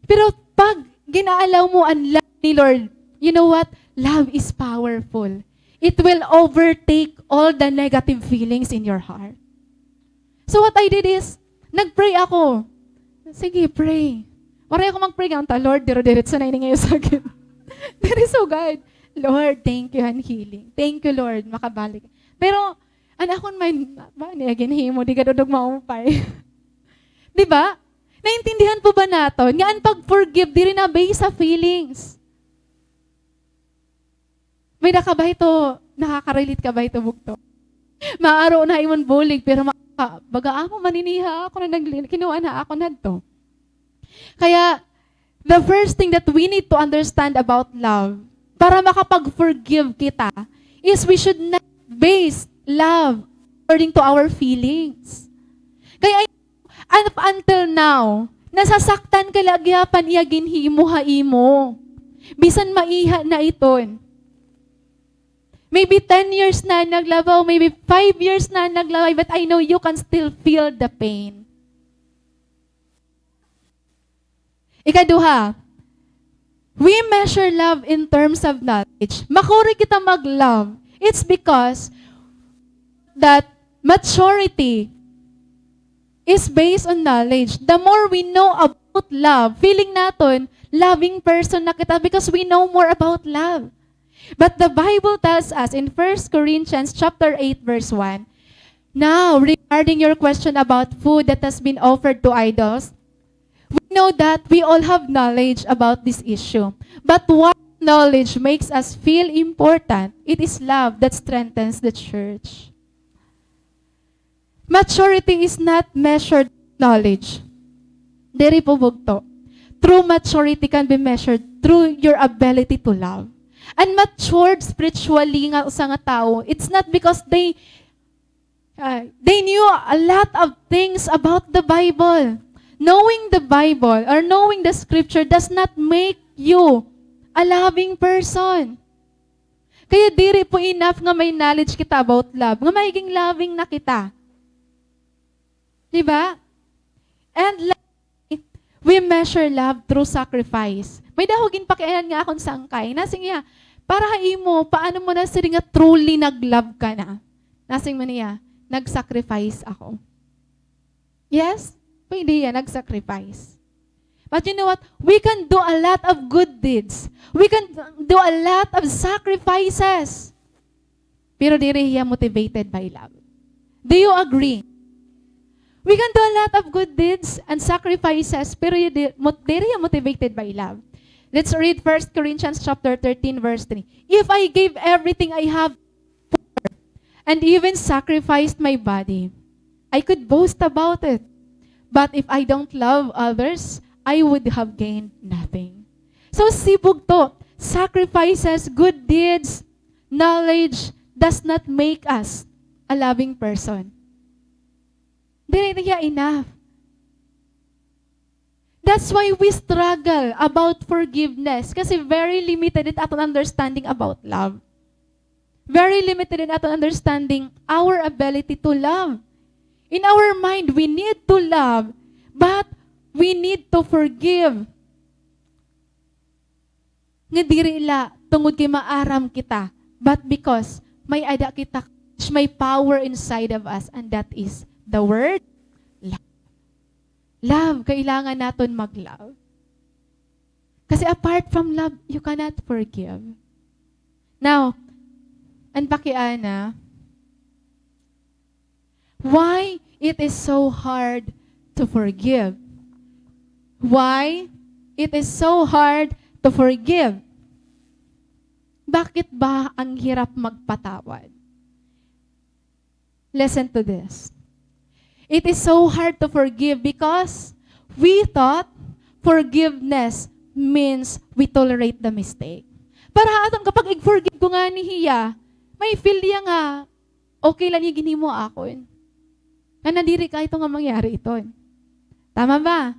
Pero pag gina-allow mo an love ni Lord, you know what? Love is powerful. It will overtake all the negative feelings in your heart. So what I did is, nag-pray ako. Sige, pray. Waray ako mag-pray nga unta, "Lord, diro-diretso na ini nga iyo sakit." Diri sugad. "Lord, thank you han healing. Thank you, Lord, makabalik." Pero, an akon mind, ba, niya ginhimo, di gad udog maupay. Di ba? Naintindihan po ba naton nga an pag-forgive diri na based sa feelings? May-ada ka ba hito, nakaka-relate ka ba hito, bugto? Maaro na imon bulig, pero ma-, ka, baga amo man ini ha akon na nagli-, kinuha na akon hadto. Kaya, the first thing that we need to understand about love, para makapag-forgive kita, is we should not base love according to our feelings. Kaya, up until now, nasasaktan ka la gihapon iya ginhimo ha imo. Bisan maiha na iton. Maybe ten years na an naglabay, maybe five years na an naglabay, but I know you can still feel the pain. Ikaduha, we measure love in terms of knowledge. Makuri kita mag-love. It's because that maturity is based on knowledge. The more we know about love, feeling naton, loving person na kita because we know more about love. But the Bible tells us in First Corinthians chapter eight, verse one, "Now, regarding your question about food that has been offered to idols, we know that we all have knowledge about this issue. But what knowledge makes us feel important? It is love that strengthens the church." Maturity is not measured knowledge. Diri po bugto. True maturity can be measured through your ability to love. And matured spiritually nga usa nga tawo, it's not because they, uh, they knew a lot of things about the Bible. Knowing the Bible or knowing the scripture does not make you a loving person. Kaya diri po enough nga may knowledge kita about love, nga magiging loving na kita. Di ba? And lastly, we measure love through sacrifice. May-ada ko ginpakianhan nga akon sangkay. Nasiring hiya, "Para ha imo, paano mo nasiring nga truly nag-love ka na?" Nasiring man hiya, "Nag-sacrifice ako." Yes, pwede hiya, nag-sacrifice. But you know what? We can do a lot of good deeds. We can do a lot of sacrifices. Pero diri hiya motivated by love. Do you agree? We can do a lot of good deeds and sacrifices, pero you di-, mot-, diri hiya motivated by love. Let's read First Corinthians chapter thirteen, verse three. "If I gave everything I have and even sacrificed my body, I could boast about it. But if I don't love others, I would have gained nothing." So, si bugto, sacrifices, good deeds, knowledge does not make us a loving person. Diri na hiya enough. That's why we struggle about forgiveness. Kasi very limited it aton understanding about love. Very limited in aton understanding our ability to love. In our mind, we need to love, but we need to forgive. Nga diri la tungod kay maaram kita, but because may-ada kita, may power inside of us, and that is the word love. Love, kailangan naton mag-love. Kasi apart from love, you cannot forgive. Now, an pakiana, why it is so hard to forgive? Why it is so hard to forgive? Bakit ba ang hirap magpatawad? Listen to this. It is so hard to forgive because we thought forgiveness means we tolerate the mistake. Para ha aton, kapag ig-forgive ko ngani hiya, may feel hiya nga okay la an iya ginhimo ha akon. Nga nadiri ka ito nga mangyari iton. Tama ba?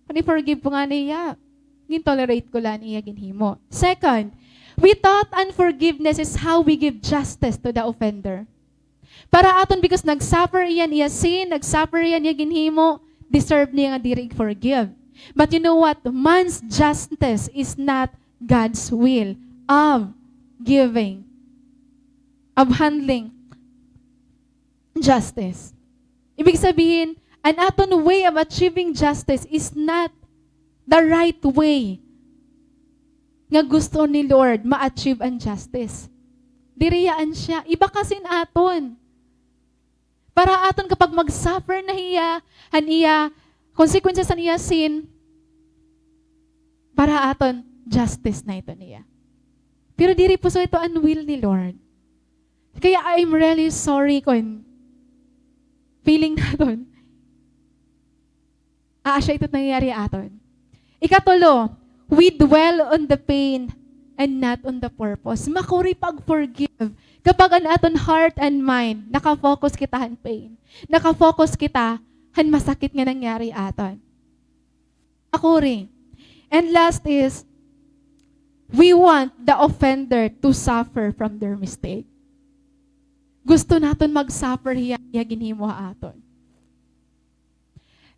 Kon i-forgive ko ngani hiya, gin-tolerate ko la an iya ginhimo. Second, we thought unforgiveness is how we give justice to the offender. Para aton, because nag-suffer hiya an iya sin, nag-suffer hiya an iya ginhimo, deserve niya nga diri ig-forgive. But you know what? Man's justice is not God's will of giving, of handling justice. Ibig sabihin, an aton way of achieving justice is not the right way nga gusto ni Lord ma-achieve an justice. Diri hiya an siya. Iba kasi an aton. Para aton kapag mag-suffer na hiya, han iya, consequences han iya sin, para aton, justice na ito niya. Pero diri po so ito an will ni Lord. Kaya I'm really sorry kon Feeling naton. Aa, asya ito nangyayari ha aton. Ikatulo, we dwell on the pain and not on the purpose. Makuri pag-forgive kapag an aton heart and mind, naka-focus kita han pain. Naka-focus kita han masakit nga nangyari ha aton. Makuri. And last is, we want the offender to suffer from their mistake. Gusto naton mag-suffer hiya, hiya ginhimo ha aton.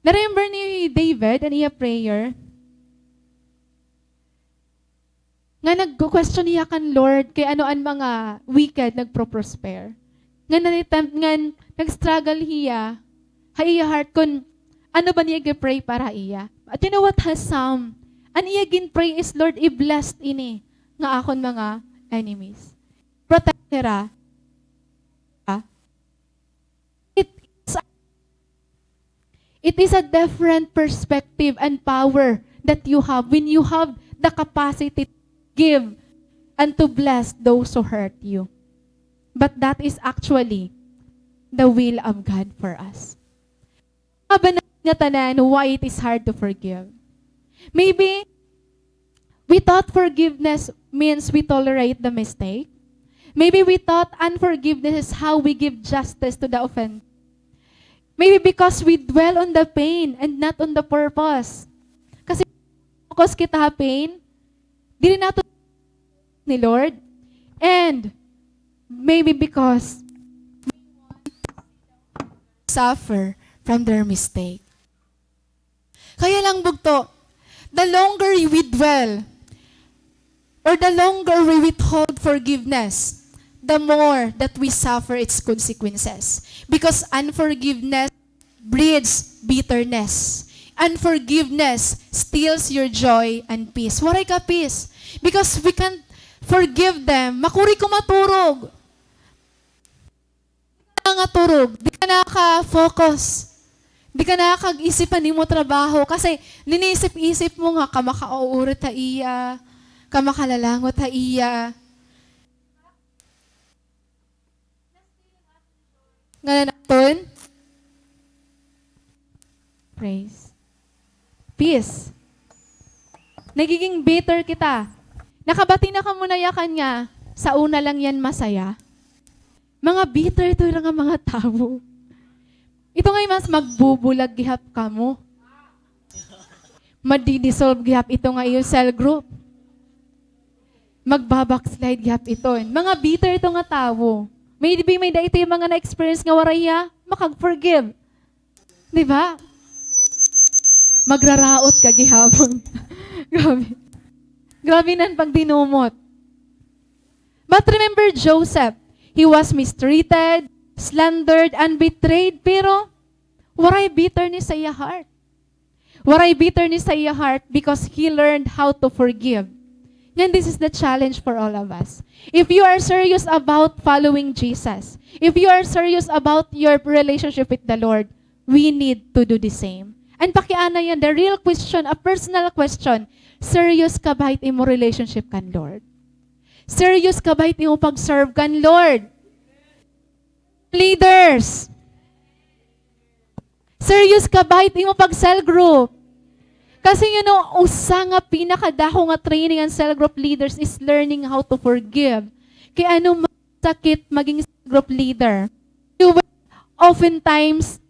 Na-remember ni David an iya prayer? Nga nagko-question hiya kan Lord kay ano an mga wicked nagpro-prosper. Nga nanitem-, ngan nag-struggle hiya ha iya heart kon ano ba niya gi-pray para ha iya. But you know what, ha Psalm, an iya gin-pray is, "Lord, i-bless ini nga akon mga enemies." Protect hira. It is a, it is a different perspective and power that you have when you have the capacity to give and to bless those who hurt you. But that is actually the will of God for us. Mga bana-, nga tanan, why it is hard to forgive. Maybe, we thought forgiveness means we tolerate the mistake. Maybe we thought unforgiveness is how we give justice to the offender. Maybe because we dwell on the pain and not on the purpose. Kasi focus kita ha pain, diri naton ni Lord. And maybe because suffer from their mistake. Kaya lang, bugto, the longer we dwell, or the longer we withhold forgiveness, the more that we suffer its consequences. Because unforgiveness breeds bitterness. Unforgiveness steals your joy and peace. Waray ka peace. Because we can't forgive them. Makuri ko maturog. Di ka nakaturog, di ka nakaka-focus. Di ka nakakag-isip han imo trabaho kasi ninisip-isip mo nga kamakauurit ha iya, kamakalalangot ha iya. Ngan an aton? Praise. Peace. Nagiging bitter kita. Nakabati na kamo na yakan nga, sa una lang yan masaya. Mga bitter ito nga mga tawo. Ito nga mas magbubulag gihap kamo. Madi-dissolve gihap ito nga iyo cell group. Magba-backslide gihap iton. Mga bitter ito nga tawo. Maybe may-ada ito yung mga na-experience nga waray hiya makag-forgive. Di ba? Magraraot ka gihapon. Grabe. Grabe nan pagdinumot. But remember Joseph, he was mistreated, slandered, and betrayed, pero waray bitterness sa iya heart. Waray bitterness sa iya heart because he learned how to forgive. And this is the challenge for all of us. If you are serious about following Jesus, if you are serious about your relationship with the Lord, we need to do the same. And pakiana yan, the real question, a personal question, serious ka ba hit imo relationship kan Lord? Serious ka ba hit imo pag-serve kan Lord? Leaders, serious ka ba hit imo pag-cell group? Kasi, you know, usa nga pinakadako nga training an cell group leaders is learning how to forgive. Kay ano sakit maging group leader. You will oftentimes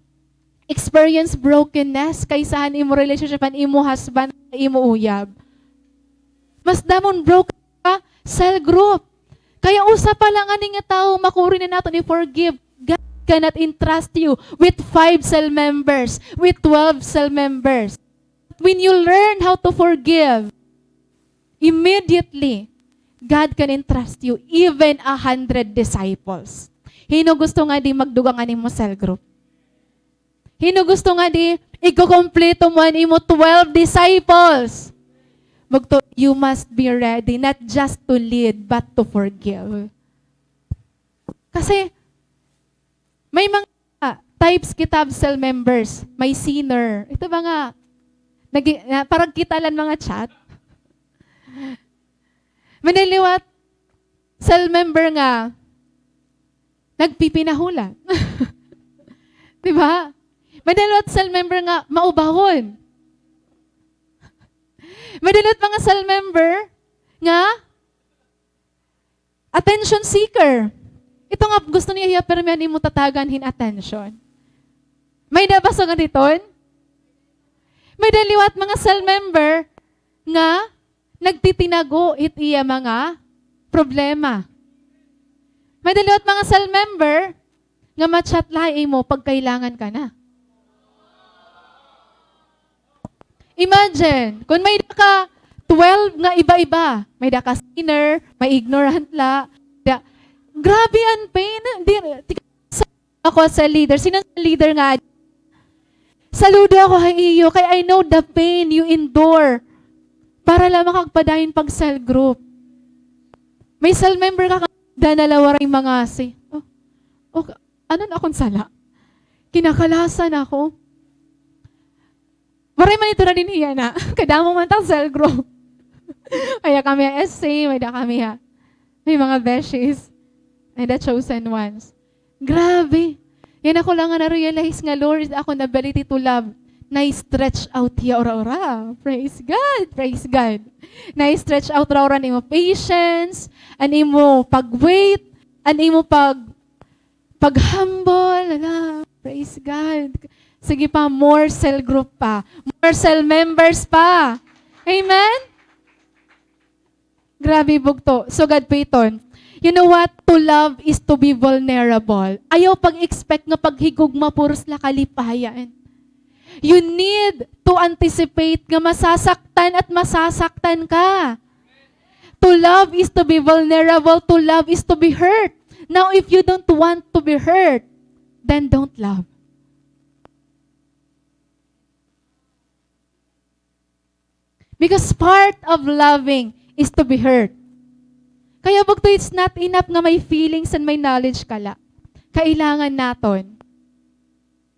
experience brokenness kaysa han imo relationship han imo husband, imo uyab. Mas damo nga broken ka, cell group. Kaya usa pa la ngani nga tawo makuri na naton i-forgive. God cannot entrust you with five cell members, with twelve cell members. When you learn how to forgive, immediately, God can entrust you even a hundred disciples. Hin-o gusto ngadi magdugang han imo cell group? Hin-o gusto ngadi ikukumpleto mo an imo twelve disciples? Bugto, you must be ready not just to lead, but to forgive. Kasi, may mga types kita of cell members. May sinner. Ito ba nga, nagi-, na, parang kita lang mga chat. May liwat cell member nga nagpipinahulat. Di ba? May-ada liwat cell member nga maubahon. May-ada liwat mga cell member nga attention seeker. Ito nga gusto niya hiya pirmi an imo tatagan hin attention. May-ada ba sugad hiton? May-ada liwat mga cell member nga nagtitinago it iya mga problema. May-ada liwat mga cell member nga ma-chat la imo pag kailangan ka na. Imagine, kon may-ada ka twelve nga iba-iba, may-ada ka sinner, may ignorant la, da-, grabe an pain. Di, ako as a leader, sino an leader nga, saludo ako ha iyo, kay I know the pain you endure para la makagpadayon pag cell group. May cell member ka, da na la waray mangasi. Oh, oh, ano na akon sala? Kinakalasan ako. Waray man ito na dinhi yana. Kadamo man ta cell group. May-ada kami ha S C, may-ada kami ha. May mga beshies. May-ada chosen ones. Grabe. Yana ko la nga na-realize nga, Lord, akon ability to love, na-stretch out hiya ura-ura. Praise God. Praise God. Na-stretch out ura-ura an imo patience, an imo pag-wait, an imo pag- Pag-humble, ala, praise God. Sige pa, more cell group pa. More cell members pa. Amen? Grabe, bugto. Sugad pa iton. You know what? To love is to be vulnerable. Ayaw pag-expect nga paghigugma puros la kalipayan. You need to anticipate nga masasaktan at masasaktan ka. To love is to be vulnerable. To love is to be hurt. Now, if you don't want to be hurt, then don't love. Because part of loving is to be hurt. Kaya bugto, it's not enough nga may feelings and may knowledge ka la. Kailangan naton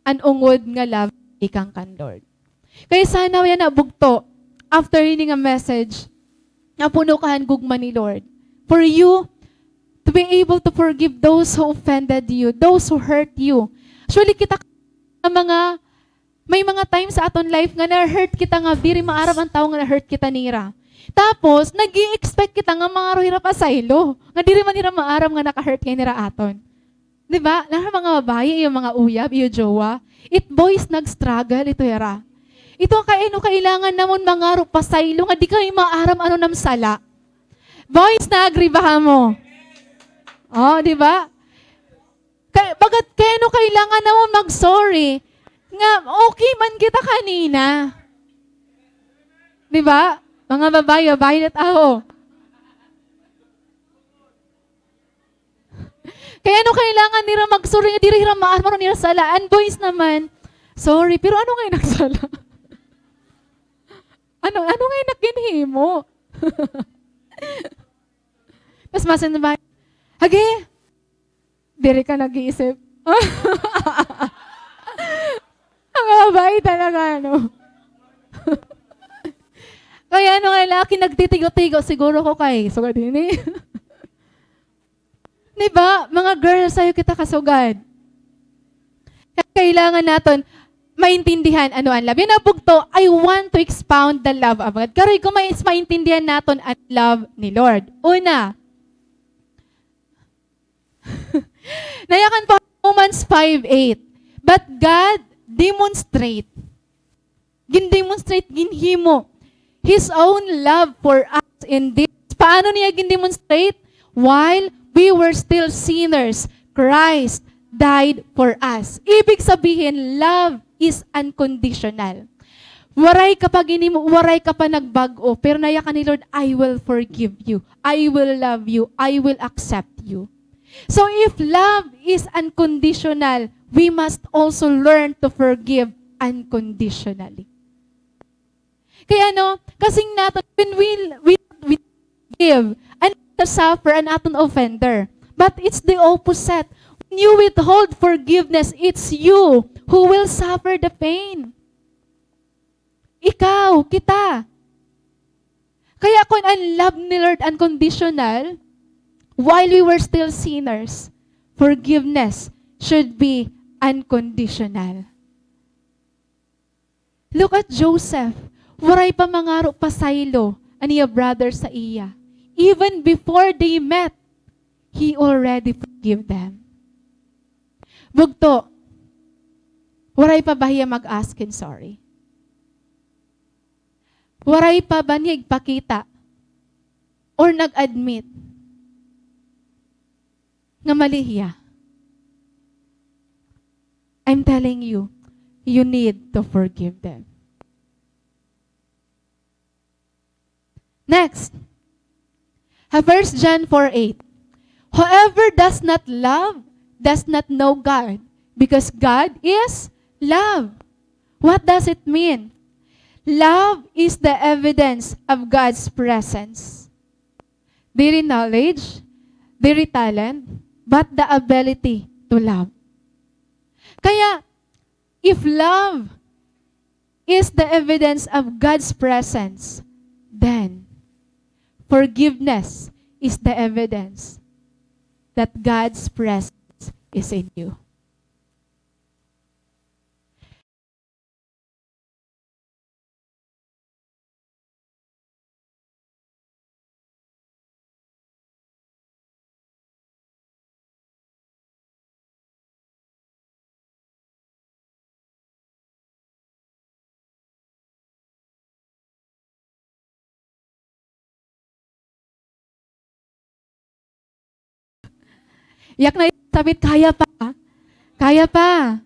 an ungod nga love tikang kan Lord. Kaya sana yana bugto, after ini nga message, nga puno ka han gugma ni Lord. For you to be able to forgive those who offended you, those who hurt you. Actually, kita ka mga, may mga times sa aton life nga na-hurt kita nga diri maaram an tawo nga na-hurt kita nira. Tapos, nag-i-expect kita nga mangaro hira pasaylo, nga diri man hira maaram nga naka-hurt kay nira aton. Di ba? Nara mga babayi, iyo mga uyab, iyo jowa. It boys nag-struggle, ito hira. Ito kay ano kailangan namon mangaro pasaylo nga di kami maaram ano nam sala. Boys, na-agree ba kamo? Oh, di ba? Kay, bagat kay ano kailangan namon mag-sorry nga okay man kita kanina. Di ba? Mga babayi, babayi na tawo. Kay ano kailangan nira mag-sorry nga diri hira maaram ano nira sala? An boys naman, sorry, pero ano ngay nagsala? Ano, ano ngay naginhimo? Tas masin ba, hagi, diri ka nag-iisip. Ang babae talaga, ano? Kaya ano nga, laki nagtitigo-tigo siguro ko kay, sugad ini. Di ba? Mga girls, ayaw kita kasugad. Kaya kailangan naton maintindihan ano an love. Yana bugto, I want to expound the love of God. Karoy ko mais maintindihan naton an love ni Lord. Una, nayakan pa Romans five eight. But God demonstrate Gin-demonstrate, ginhimo, His own love for us in this. Paano niya gin-demonstrate? While we were still sinners, Christ died for us. Ibig sabihin, love is unconditional. Waray ka pa ginhimo, waray ka pa nagbag-o, pero nayakan ni Lord, "I will forgive you. I will love you. I will accept you." So if love is unconditional, we must also learn to forgive unconditionally. Kay ano, kasing naton, when we, we, we give, an to suffer an aton offender. But it's the opposite. When you withhold forgiveness, it's you who will suffer the pain. Ikaw, kita. Kaya kon an love ni Lord unconditional, while we were still sinners, forgiveness should be unconditional. Look at Joseph. Waray pa mangaro pasaylo an iya brother sa iya. Even before they met, he already forgive them. Bugto, waray pa ba hiya mag-ask hin sorry? Waray pa ba niya igpakita or nag-admit nga mali hiya? I'm telling you, you need to forgive them. Next, ha First John four eight, "Whoever does not love does not know God, because God is love." What does it mean? Love is the evidence of God's presence. Diri knowledge, diri talent, but the ability to love. Kaya, if love is the evidence of God's presence, then forgiveness is the evidence that God's presence is in you. Iyak na, sabit, kaya pa. Kaya pa.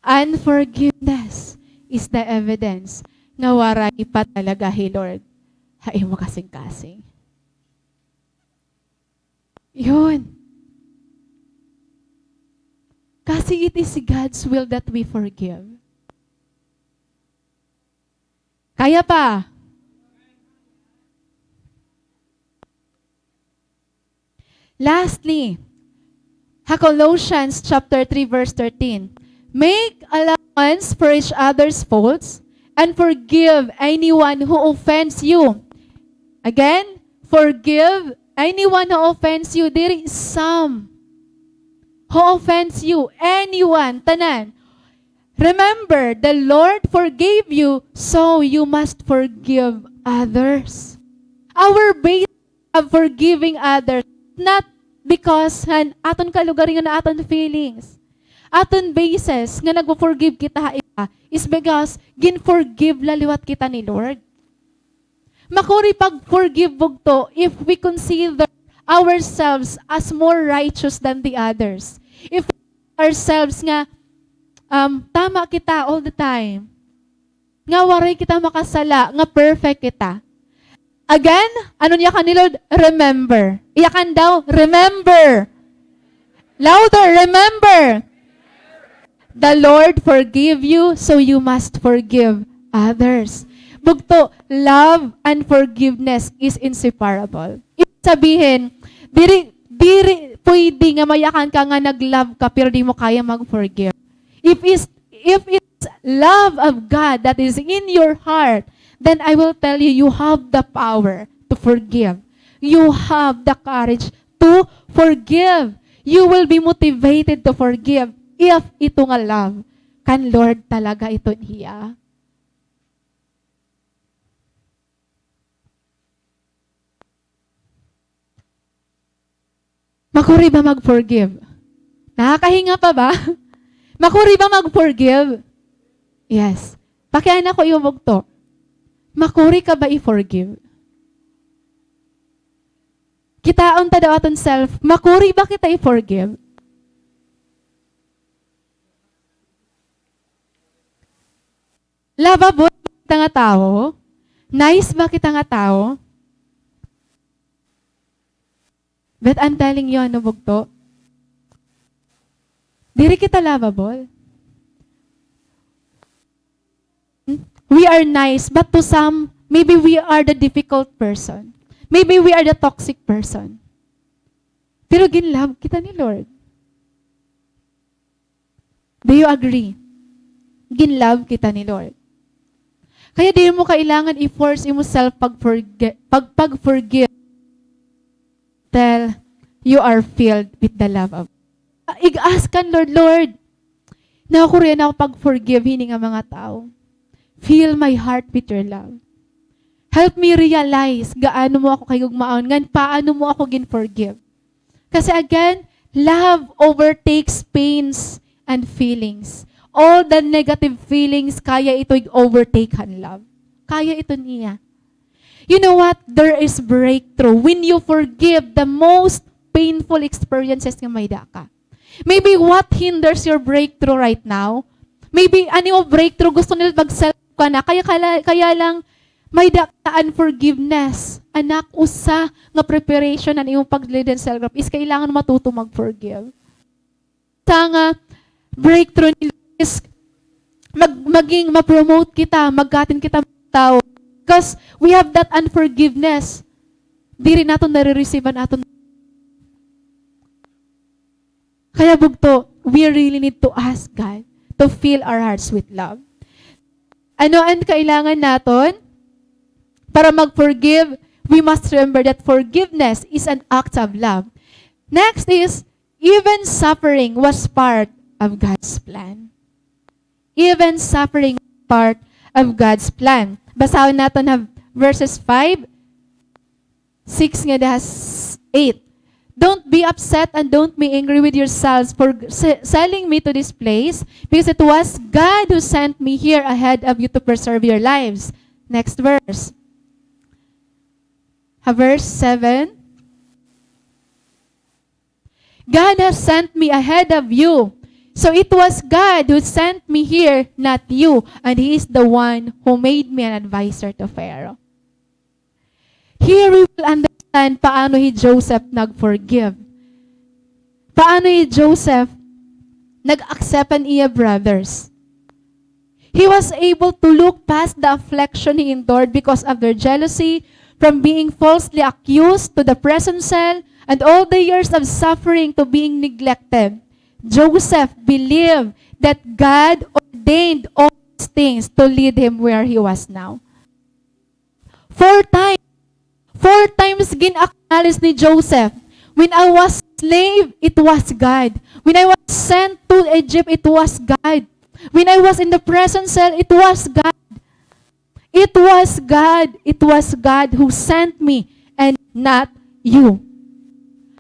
Unforgiveness is the evidence nga waray pa talaga hi Lord ha imo kasingkasing. Yun. Kasi it is God's will that we forgive. Kaya pa. Lastly, ha Colossians chapter three, verse thirteen, "Make allowance for each other's faults and forgive anyone who offends you." Again, forgive anyone who offends you. Diri some who offends you. Anyone, tanan. Remember, the Lord forgave you, so you must forgive others. Our base of forgiving others, not because han aton kalugaringon na aton feelings. Aton basis nga nagfo-forgive kita ha iba is because gin-forgive la liwat kita ni Lord. Makuri pag-forgive bugto if we consider ourselves as more righteous than the others. If ourselves nga, um, tama kita all the time. Nga waray kita makasala, nga perfect kita. Again, ano niya kan ni Lord? Remember. Iyakan daw, remember. Louder, remember. The Lord forgive you, so you must forgive others. Bugto, love and forgiveness is inseparable. Ibig sabihin, diri, diri pwede nga mayakan ka nga nag-love ka pero di mo kaya mag-forgive. If is, if it's love of God that is in your heart, then I will tell you, you have the power to forgive. You have the courage to forgive. You will be motivated to forgive if ito nga love kan Lord talaga iton hiya. Makuri ba mag-forgive? Nakakahinga pa ba? Makuri ba mag-forgive? Yes. Pakiana ko iyo bugto. Makuri ka ba i-forgive? Kitaon ta daw aton self, makuri ba kita i-forgive? Lovable ba kita nga tawo? Nice ba kita nga tawo? But I'm telling you, ano, bugto? Diri kita lovable. are nice, but to some, maybe we are the difficult person. Maybe we are the toxic person. Pero ginlove kita ni Lord. Do you agree? Ginlove kita ni Lord. Kaya di mo kailangan i-force imo self pag-forgi-, pag-, pag-forgive. Till you are filled with the love of, ig-ask kan Lord, "Lord, nakurian ako pag-forgive hini nga mga tawo. Fill my heart with your love. Help me realize gaano mo ako kahigugmaon, ngan paano mo ako gin-forgive." Kasi again, love overtakes pains and feelings. All the negative feelings, kaya ito i-overtake han love. Kaya ito niya. You know what? There is breakthrough when you forgive the most painful experiences nga may-ada ka. Maybe what hinders your breakthrough right now, maybe an imo breakthrough, gusto nila mag-self ka na, kaya, kala-, kaya lang may-ada ka unforgiveness. Anak, usa nga preparation an imong pag-lead and self-growth is kailangan matuto mag-forgive. Sa nga breakthrough ni Luis, mag-, maging ma-promote kita, magkatin kita mga tao. Because we have that unforgiveness. Diri naton nare-receive an aton. Kaya bugto, we really need to ask God to fill our hearts with love. Ano an kailangan naton? Para mag-forgive, we must remember that forgiveness is an act of love. Next is, even suffering was part of God's plan. Even suffering was part of God's plan. Basahon naton ha verses five, six ngada ha s-, eight. "Don't be upset and don't be angry with yourselves for g-, se-, selling me to this place, because it was God who sent me here ahead of you to preserve your lives." Next verse. Ha verse seven. "God has sent me ahead of you. So it was God who sent me here, not you. And He is the one who made me an adviser to Pharaoh." Here we will understand paano hi Joseph nag-forgive. Paano hi Joseph nag-accept an iya brothers. He was able to look past the affliction he endured because of their jealousy, from being falsely accused to the prison cell, and all the years of suffering to being neglected. Joseph believed that God ordained all these things to lead him where he was now. Four times. Four times gin-acknowledge ni Joseph, "When I was slave, it was God. When I was sent to Egypt, it was God. When I was in the prison cell, it was God. It was God. It was God who sent me and not you."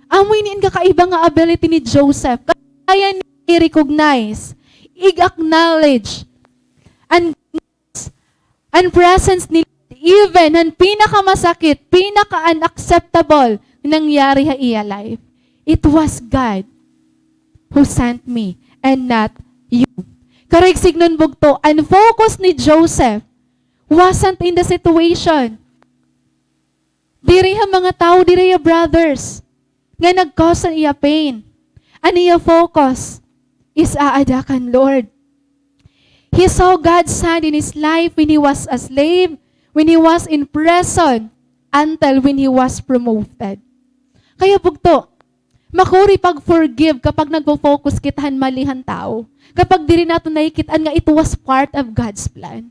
Amo ini an kakaiba nga ability ni Joseph. Kaya niya i-recognize, i-acknowledge an an presence ni Lord, even han pinakamasakit, pinaka-unacceptable nangyari ha iya life. It was God who sent me and not you. Karuyag sidngon bugto, an focus ni Joseph wasn't in the situation. Diri ha mga tawo, diri ha brothers nga nag-cause an iya pain. An iya focus is aada kan Lord. He saw God's hand in his life when he was a slave, when he was in prison, until when he was promoted. Kaya bugto, makuri pag-forgive kapag nagfo-focus kita han mali han tawo. Kapag diri naton nakikit-an nga it was part of God's plan.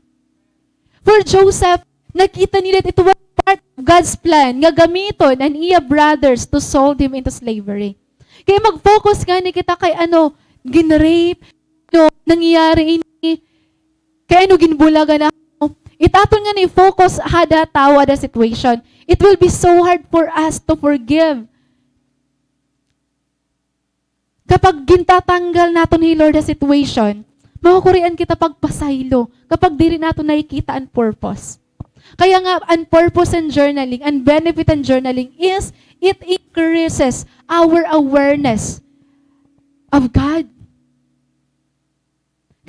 For Joseph, nakita niya that it was part of God's plan nga gamiton an iya brothers to sold him into slavery. Kaya mag-focus ngani kita kay ano, gin-rape, ano, nangyari ini, kay ano, ginbulagan ako. It aton ngani focus ha ada tawo, ada situation. It will be so hard for us to forgive. Kapag gintatanggal naton hi Lord ha situation, makukurian kita pagpasaylo kapag diri naton nakikita an purpose. Kaya nga, an purpose in journaling, an benefit in journaling is it increases our awareness of God.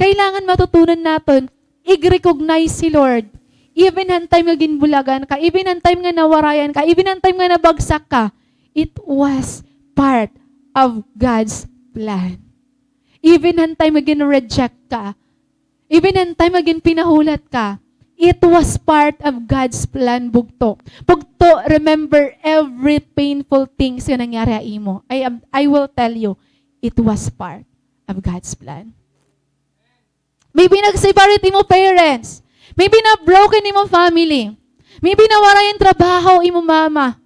Kailangan matutunan naton, i-recognize hi Lord. Even han time nga ginbulagan ka, even han time nga nawarayan ka, even han time nga nabagsak ka, it was part of God's plan. Even han time nga gin-reject ka, even han time nga ginpinahulat ka, It was part of God's plan, bugto. Bugto, remember every painful things nga nangyari ha imo. I am, I will tell you, it was part of God's plan. Maybe nag-separate imo parents. Maybe na-broken imo family. Maybe nawara hin trabaho imo mama.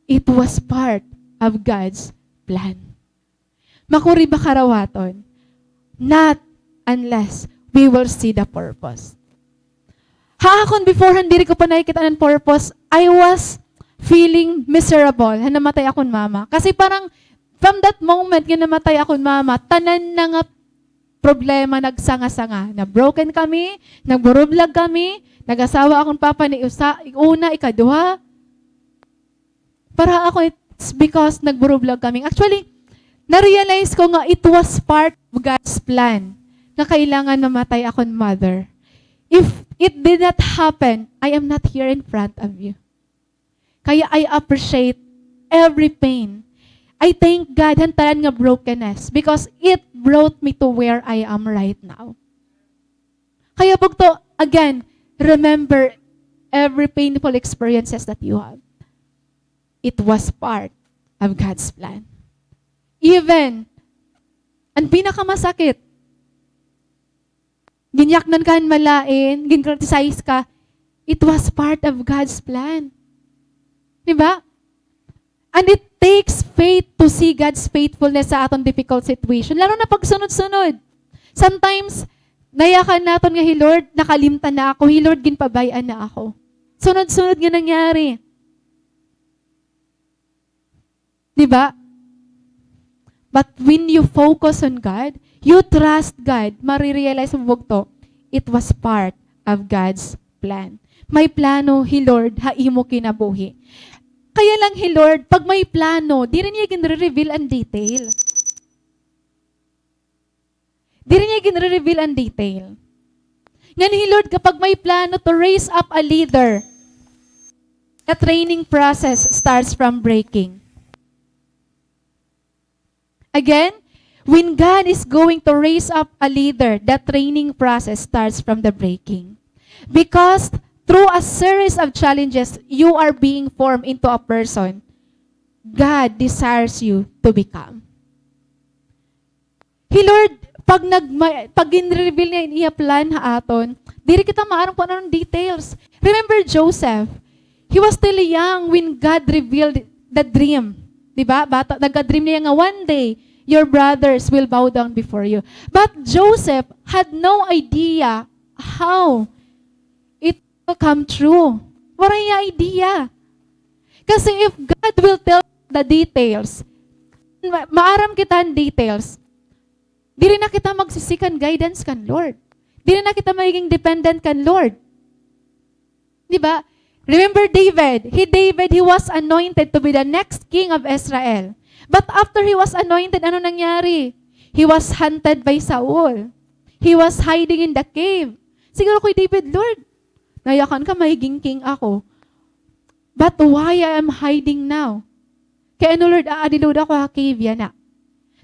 It was part of God's plan. Makuri ba karawaton? Not unless we will see the purpose. Ha akon, before, han diri ko pa nakikit-an an purpose, I was feeling miserable han namatay akon mama. Kasi parang, from that moment nga namatay akon mama, tanan na nga problema nagsanga-sanga. Na-broken kami, nagburublag kami, nag-asawa akon papa ni usa, una, ikaduha. Para ako, it's because nagburublag kami. Actually, na-realize ko nga it was part of God's plan nga kailangan mamatay akon mother. If it did not happen, I am not here in front of you. Kaya I appreciate every pain. I thank God han tanan nga brokenness because it brought me to where I am right now. Kaya bugto, again, remember every painful experiences that you have. It was part of God's plan. Even, an pinakamasakit, ginyaknan ka han malain, gin-criticize ka, it was part of God's plan. Di ba? And it takes faith to see God's faithfulness sa aton difficult situation. Lalo na pag sunod-sunod. Sometimes, nayakan naton nga, "Hi Lord, nakalimtan na ako. Hi Lord, ginpabay-an na ako." Sunod-sunod nga nangyari. Di ba? But when you focus on God, you trust God, marirealize mo bugto, it was part of God's plan. May plano hi Lord ha imo kinabuhi. Kaya lang hi Lord, pag may plano, diri niya ginre-reveal an detail. Diri niya ginre-reveal an detail. Ngan hi Lord, kapag may plano to raise up a leader, the training process starts from breaking. Again, when God is going to raise up a leader, the training process starts from the breaking. Because through a series of challenges, you are being formed into a person God desires you to become. Hi Lord, pag nagma-, pag gin-reveal niya an iya plan ha aton, diri kita maaram kun ano an details. Remember Joseph? He was still young when God revealed the dream. Di ba? Bata, nagka-dream niya nga one day, your brothers will bow down before you. But Joseph had no idea how it will come true. Waray niya idea. Kasi if God will tell the details, ma-, maaram kita han details, diri na kita magsi-seek han guidance kan Lord. Diri na kita magiging dependent kan Lord. Di ba? Remember David. He, David, he was anointed to be the next king of Israel. But after he was anointed, ano nangyari? He was hunted by Saul. He was hiding in the cave. Siguro kay David, "Lord, nayakan ka, magiging king ako. But why I am hiding now? Kay ano, Lord, aadi liwat ako ha cave yana?"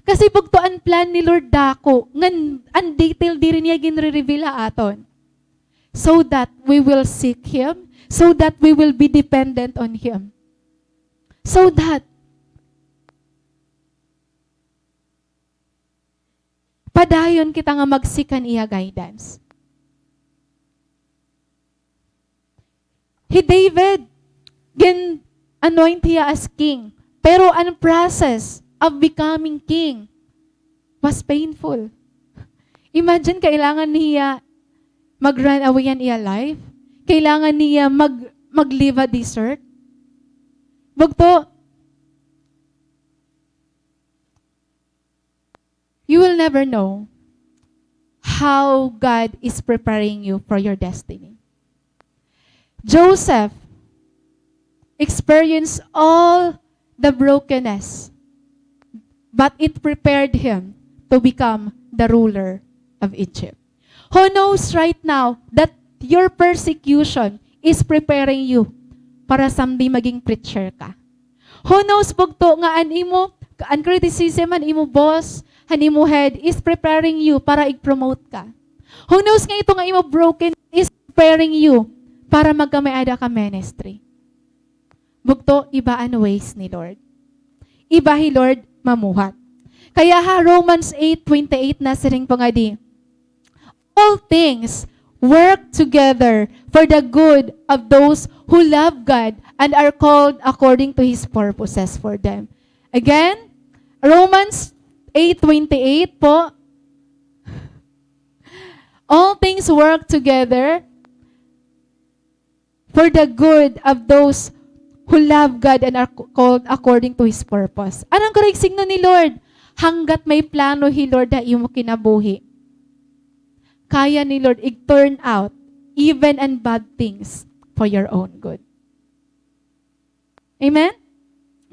Kasi bugto an plan ni Lord dako, ngan an detail diri niya ginre-reveal ha aton. So that we will seek Him, so that we will be dependent on Him. So that padayon kita nga mag-seek han iya guidance. Hi David, gin-anoint hiya as king. Pero an process of becoming king was painful. Imagine, kailangan niya mag-run away an iya life. Kailangan niya mag-, mag-live ha desert. Bugto, you will never know how God is preparing you for your destiny. Joseph experienced all the brokenness, but it prepared him to become the ruler of Egypt. Who knows right now that your persecution is preparing you para someday maging preacher ka? Who knows, bugto, nga an imo, an criticism han imo boss, han imo head, is preparing you para ig-promote ka? Who knows nga ito nga imo broken is preparing you para magkamay-ada ka ministry. Bugto, iba an ways ni Lord. Iba hi Lord mamuhat. Kaya ha Romans eight twenty-eight nasiring po ngadi, "All things work together for the good of those who love God and are called according to His purposes for them." Again, Romans eight twenty-eight po, "All things work together for the good of those who love God and are called according to His purpose." Ano an karuyag sidngon ni Lord? Hanggat may plano hi Lord ha imo kinabuhi, kaya ni Lord ig-turn out even an bad things for your own good. Amen?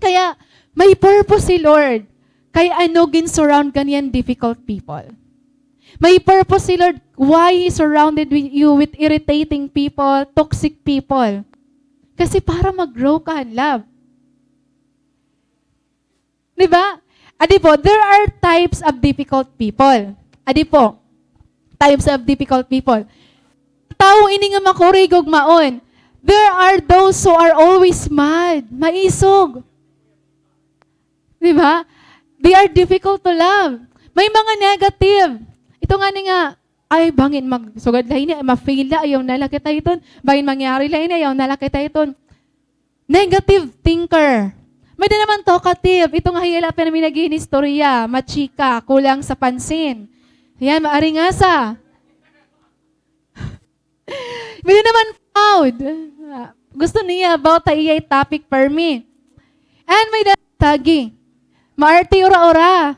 Kaya, may purpose si Lord. Kay ano gin-surround ka niyan difficult people? May purpose si Lord why He surrounded with you with irritating people, toxic people. Kasi para mag-grow ka in love. Di ba? Adi po, there are types of difficult people. Adi po, types of difficult people. Tawo ini nga makurigugmaon. There are those who are always mad, maisog. Di ba? They are difficult to love. May mga negative. Ito ngani nga, ay, bangin magsugad la ini, ay, ma-fail la, ayaw na la kita iton. Bangin mangyari la ini, ayaw na la kita iton. Negative thinker. May-ada naman talkative. Ito nga hiyala pa namin naghihinistorya, machika, kulang sa pansin. Yan, maaringasa. May-ada naman proud. Gusto niya about ha iya topic permi. And may-ada tagi. Maarte ura-ura.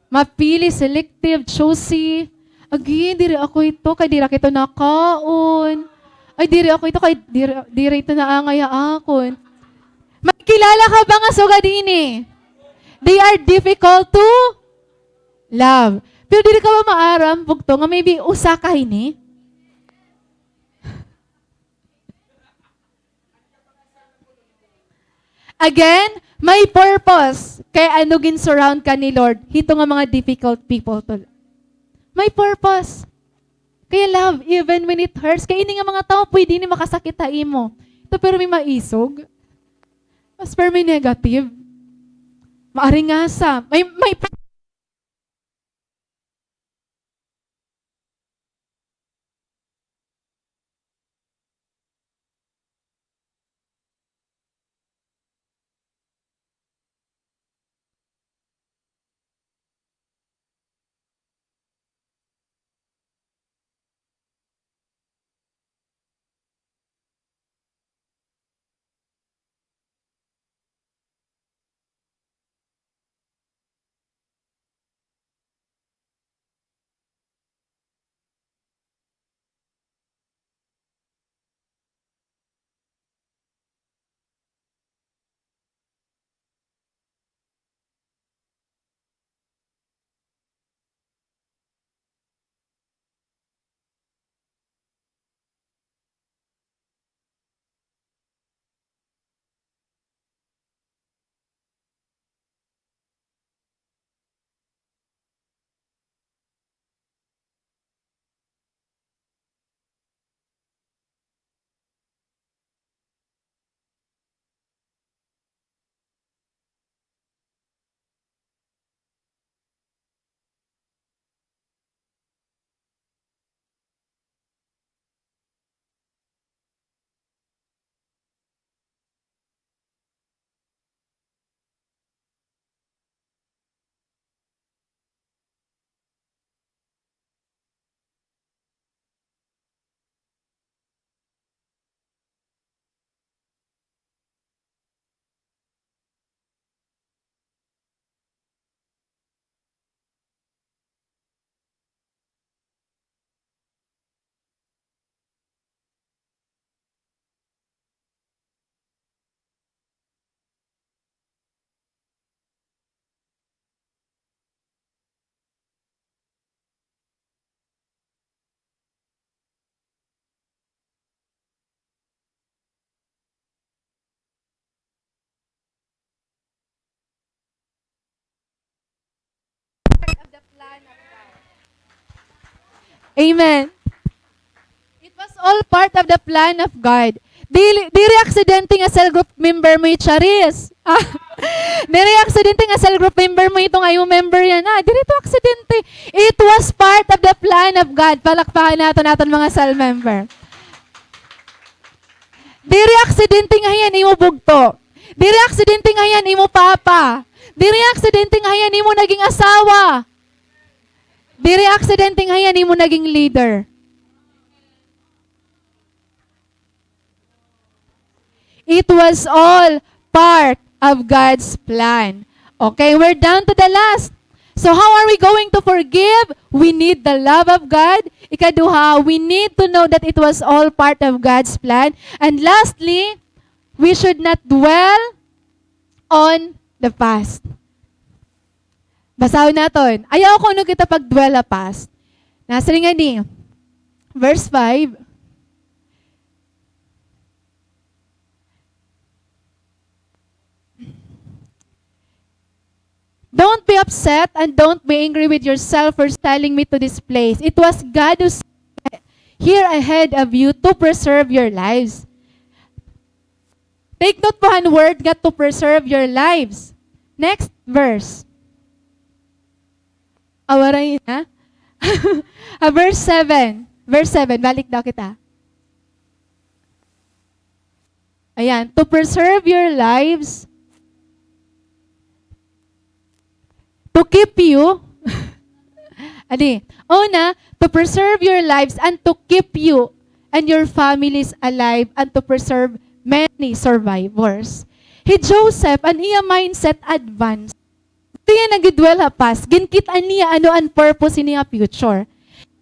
Mapili, selective, choosy. Agi, diri ako ito, kay diri ako ito nakaon. Ay, diri ako ito, kay diri, diri ito naangay ha akon. May kilala ka ba nga sugad ini? They are difficult to love. Pero diri ka ba maaram, bugto, nga maybe usa ka hini? Again, may purpose. Kay ano gin-surround ka ni Lord hito nga mga difficult people to love? May purpose. Kaya love, even when it hurts. Kay ini nga mga tawo, pwede ini makasakit ha imo. Ito, pero may maisog. Mas pero may negative. Maaringasa. May, may Part of the plan of God. Amen. It was all part of the plan of God. Diri, diri aksidente nga cell group member mo hi Charis. Ah, diri aksidente nga cell group member mo ito nga imo member yana. Diri ito aksidente. It was part of the plan of God. Palakpakan naton aton mga cell member. Diri aksidente nga hiya an imo bugto. Diri aksidente nga hiya an imo papa. Diri aksidente nga hiya an imo naging asawa. Diri aksidente nga hiya an imo naging leader. It was all part of God's plan. Okay, we're down to the last. So how are we going to forgive? We need the love of God. Ikaduha, we need to know that it was all part of God's plan. And lastly, we should not dwell on the past. Basahon naton. Ayaw kuno kita pag-dwell ha past. Nasiring ngani, verse five, "Don't be upset and don't be angry with yourself for selling me to this place. It was God who sent me here ahead of you to preserve your lives." Take note po han word nga to preserve your lives. Next verse. Awaray na. Ah, verse seven. Verse seven. Balik daw kita. Ayan. To preserve your lives. To keep you. Adi, una, to preserve your lives and to keep you and your families alive and to preserve many survivors. Hi Joseph, an iya mindset advance. Diri hiya nagdwell ha past. Ginkit-an niya ano an purpose niya future.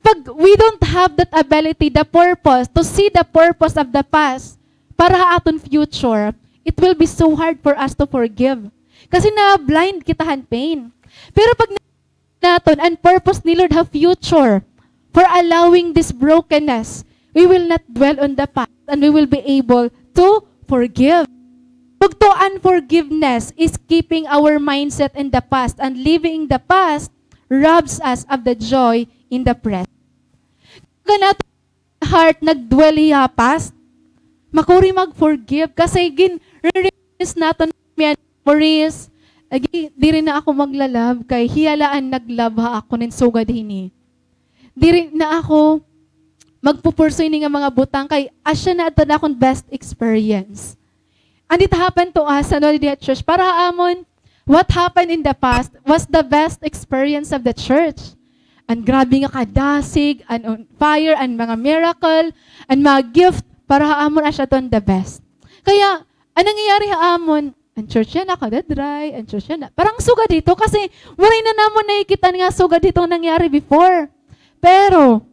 Pag we don't have that ability, the purpose, to see the purpose of the past para ha aton future, it will be so hard for us to forgive. Kasi na-blind kita han pain. Pero pag naton an purpose ni Lord ha future for allowing this brokenness, we will not dwell on the past and we will be able to forgive. Bugto, unforgiveness is keeping our mindset in the past, and living in the past robs us of the joy in the present. Kanato heart nagdwell ha past, makuri mag-forgive kasi gin-reminisce naton memories. Agi, diri na ako magla-love kay hiya la an nag-love ha akon hin sugad hini. Diri na ako magpupursue hini nga mga butang kay asya na adto an akon best experience. And it happened to us, ano, diha church. Para ha amon, what happened in the past was the best experience of the church. An grabe nga kadasig, an on fire, an mga miracle, an mga gift, para ha amon, asya adton the best. Kaya, an nangyayari ha amon, an church yana, kadadry, an church yana. Parang sugad hito, kasi waray na namon nakikita nga sugad hito nangyari before. Pero,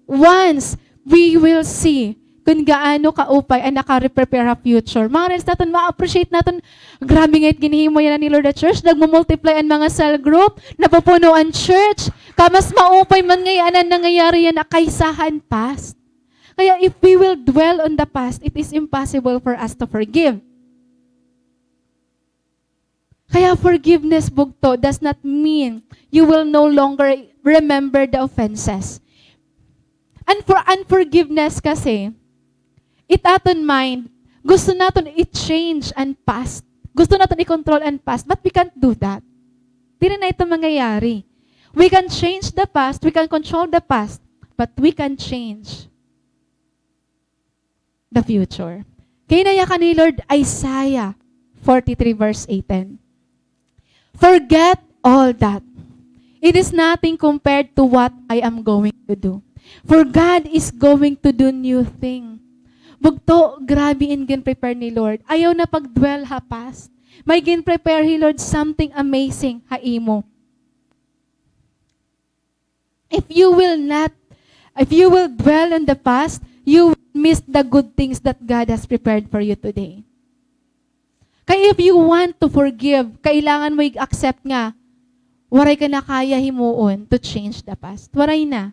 once we will see kun gaano kaupay an naka-prepare ha future, ma-realize naton, ma-appreciate naton, grabe ngay-an it ginhimo yana ni Lord ha church, nagmu-multiply an mga cell group, napupuno an church, ka mas maupay man ngay-an an nangyayari yana kaysa han past. Kaya if we will dwell on the past, it is impossible for us to forgive. Kaya forgiveness, bugto, does not mean you will no longer remember the offenses. And for unforgiveness kasi, it aton mind, gusto naton i-change an past. Gusto naton i-control an past, but we can't do that. Diri na ito mangyayari. We can change the past, we can control the past, but we can change the future. Kay nayakan ni Lord, Isaiah forty-three verse eighteen. Forget all that. It is nothing compared to what I am going to do. For God is going to do new thing. Bugto, grabe in gin-prepare ni Lord. Ayaw na pag-dwell ha past. May gin-prepare hi Lord something amazing ha imo. If you will not, if you will dwell on the past, you will miss the good things that God has prepared for you today. Kay if you want to forgive, kailangan mo i-accept nga waray ka na kaya himuon to change the past. Waray na.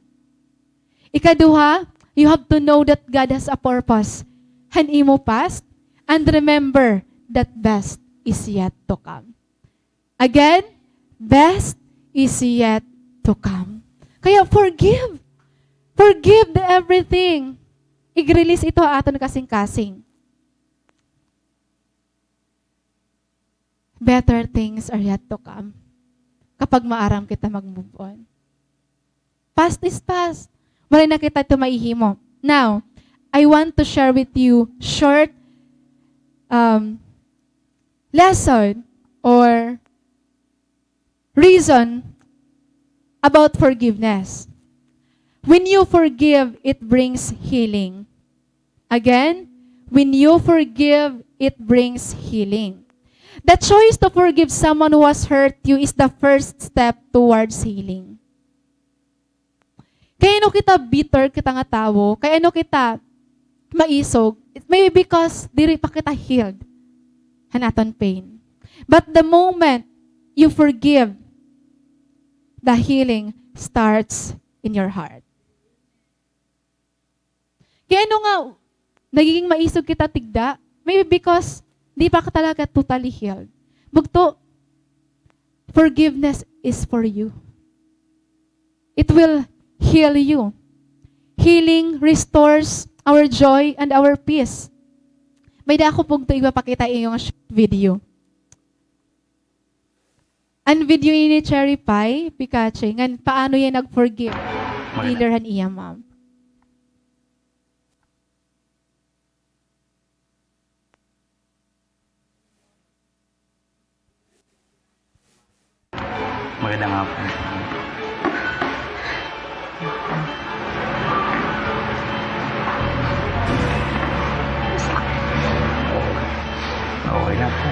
Ikaduha, you have to know that God has a purpose han imo past, and remember that best is yet to come. Again, best is yet to come. Kaya forgive. Forgive the everything. I-release ito ha aton kasingkasing. Better things are yet to come. Kapag maaram kita mag-move on. Past is past. Waray na kita ito maihimo. Now, I want to share with you short, um, lesson or reason about forgiveness. When you forgive, it brings healing. Again, when you forgive, it brings healing. The choice to forgive someone who has hurt you is the first step towards healing. Kay ano kita bitter kita nga tawo, kay ano kita maisog, it may be because diri pa kita healed han aton pain. But the moment you forgive, the healing starts in your heart. Kay ano nga nagiging maisog kita tigda? Maybe because di pa ka talaga totally healed. Bugto, forgiveness is for you. It will heal you. Healing restores our joy and our peace. May-ada ako bugto ipapakita iyo nga short video. An video ini ni Cherry Pie Picache, ngan paano hiya nag-forgive. Maganda. Healer han iya mom. Magandang hapon. Okay na po.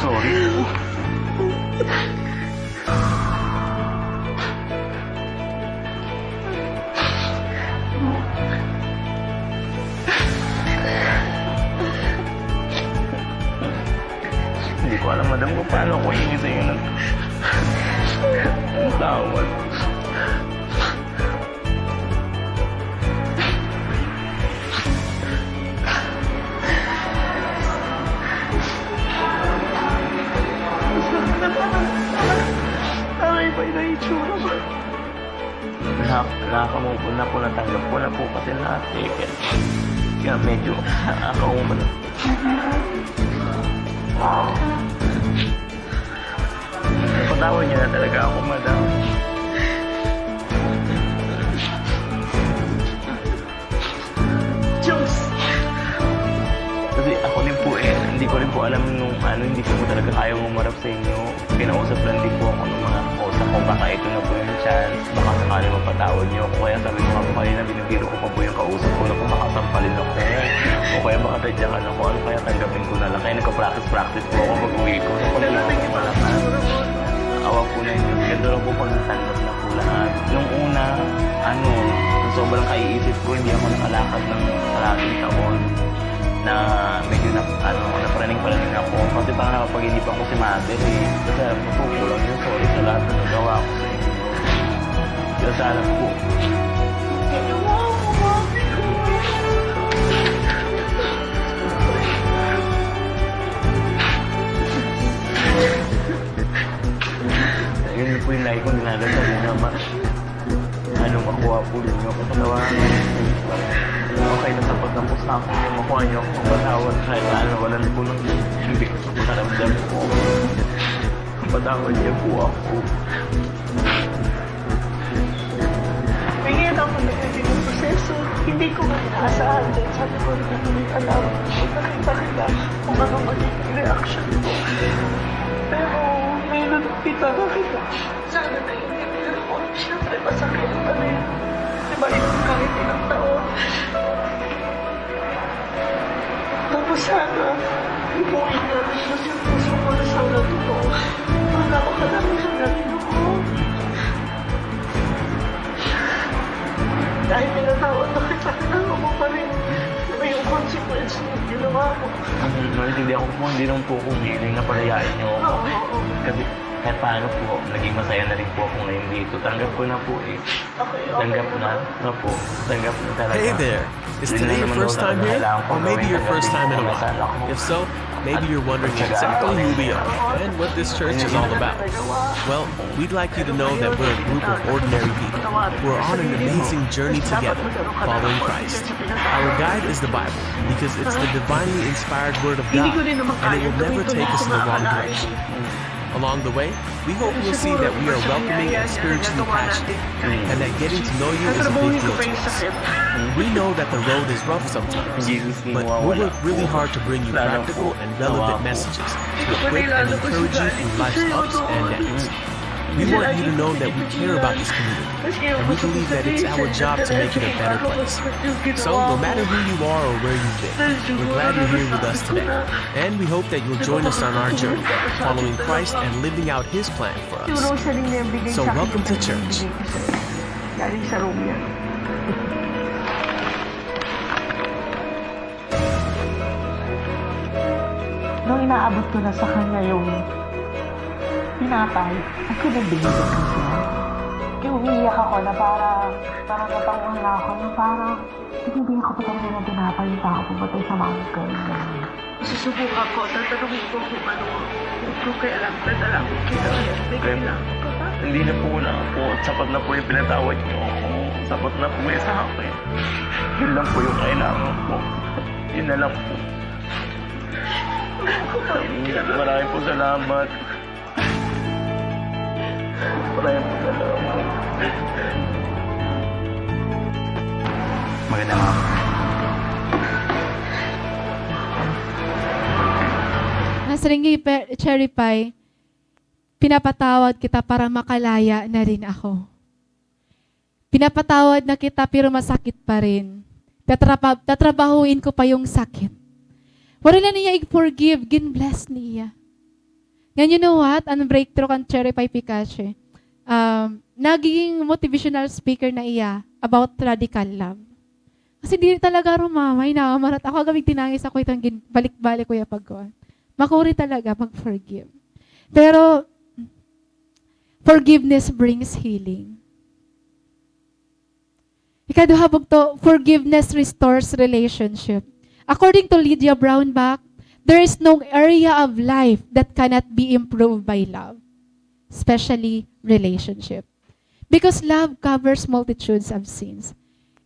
Sorry. Hindi ko alam, madam, kung paano ko hihingi sa inyo ng, ng tawad. Aray, iba na itsura mo. Na, nakamove on na po, natanggap ko na po kasi lahat eh. Kaya, kaya medyo nakakauma na. Napatawad niyo na talaga ako, madam. Diyos! Kasi ako din po eh, hindi ko rin po alam nung ano, hindi ko po talaga kayang humarap sa inyo. Kinausap lang din po ako ng mga kausap ko, baka ito na po yung chance, baka sakali mapatawad niyo ako. Kaya sabi ko nga po kanina, binibiro ko pa po yung kausap ko na kung baka sampalin ako. O kaya baka tadyakan ako, ano kaya tanggapin ko na lang. Kaya nagka-practice-practice po ako pag-uwi ko. Sa pag-uwi ko, malakas. Awa po na yun. Ganito lang po pag natanggap na po lahat. Nung una, ano, sa sobrang kaiisip ko, hindi ako nakalakad ng kalahating taon na medyo na, ano, napraning-praning ako. Kasi parang napapaginipan ko si mother eh. Kasi alam ko po, kulang yung sorry sa lahat na nagawa ko sa inyo. Kaya sana po. Yun po yung lagi kong dinadasal na ma-, ano, makuha po ninyo ako sa tawanan. Okay na sa pagtapos na ako, yung makuha niyo ako, mapatawad kahit na ano, wala na po nang hindi ko sa pakaramdam ko. Mapatawad niyo po ako. May ngayon ako nagiging proseso. Hindi ko nga inaasahan din. Sabi ko, hindi ko rin alam. Nakita kita kung ano magiging reaction ko. Pero ngayon nakita na kita. Sana naiintindihan ko. Siyempre, masakit pa rin. Di ba, yun, kahit ilang taon. Tapos sana, ibuhin natin kasi yung puso ko na sana totoo. Wala ko talaga sa sarili ko. Dahil pinatawad na kita, kailangan mo pa rin. Di ba yung consequence ng ginawa mo? Mhm, naintindihan ko po, hindi naman po ako willing na palayain niyo ako. Oo, oo. Kasi Kahit paano po, naging masaya na rin po ako ngayon dito. Tanggap ko na po eh. Tanggap na. Opo. Tanggap na talaga. Hey there! Is today your first time here? Or maybe your first time in a while? If so, maybe you're wondering exactly who we are and what this church is all about. Well, we'd like you to know that we're a group of ordinary people who are on an amazing journey together, following Christ. Our guide is the Bible, because it's the divinely inspired Word of God, and it will never take us in the wrong direction. Along the way, we hope you'll see that we are welcoming and spiritually passionate, and that getting to know you is a big deal to us. We know that the road is rough sometimes, but we work really hard to bring you practical and relevant messages to equip and encourage you through life's ups and downs. We want you to know that we care about this community, and we believe that it's our job to make it a better place. So, no matter who you are or where you've been, we're glad you're here with us today, and we hope that you'll join us on our journey, following Christ and living out His plan for us. So, welcome to church. Galing sa room niya. Nung inaabot ko na sa kanya yung tinapay, I couldn't believe it kasi. Kaya umiiyak ako na parang, parang natauhan na ako na parang, "Tinibigyan ko pa talaga ng tinapay yung tao pumatay sa mountain." Susubukan ko, tatanungin ko kung ano, kung kailan, tatanungin kita. Hindi na po na po, sapat na po yung pinatawad niyo ako. Sapat na po yung sa akin. Yun lang po yung kailangan ko. Yun na lang po. Maraming po salamat. Maraming po salamat. Magandang hapon. Nasiring hi Pe-, Cherry Pie, "Pinapatawad kita para makalaya na rin ako." Pinapatawad na kita, pero masakit pa rin. Tatrapa-, tatrabahuin ko pa yung sakit. Waray na niya i-forgive, gin-bless niya. Ngan, you know what? An breakthrough kan Cherry Pie Picache, um, nagiging motivational speaker na iya about radical love. Kasi diri talaga, Roma, may naamarat ako. Agawid tinangis ako, itong gin-, balik-balik ko ya pagkuan. Makuri talaga mag-forgive. Pero, forgiveness brings healing. Ikaduha, bugto, forgiveness restores relationship. According to Lydia Brownback, there is no area of life that cannot be improved by love, especially relationship. Because love covers multitudes of sins.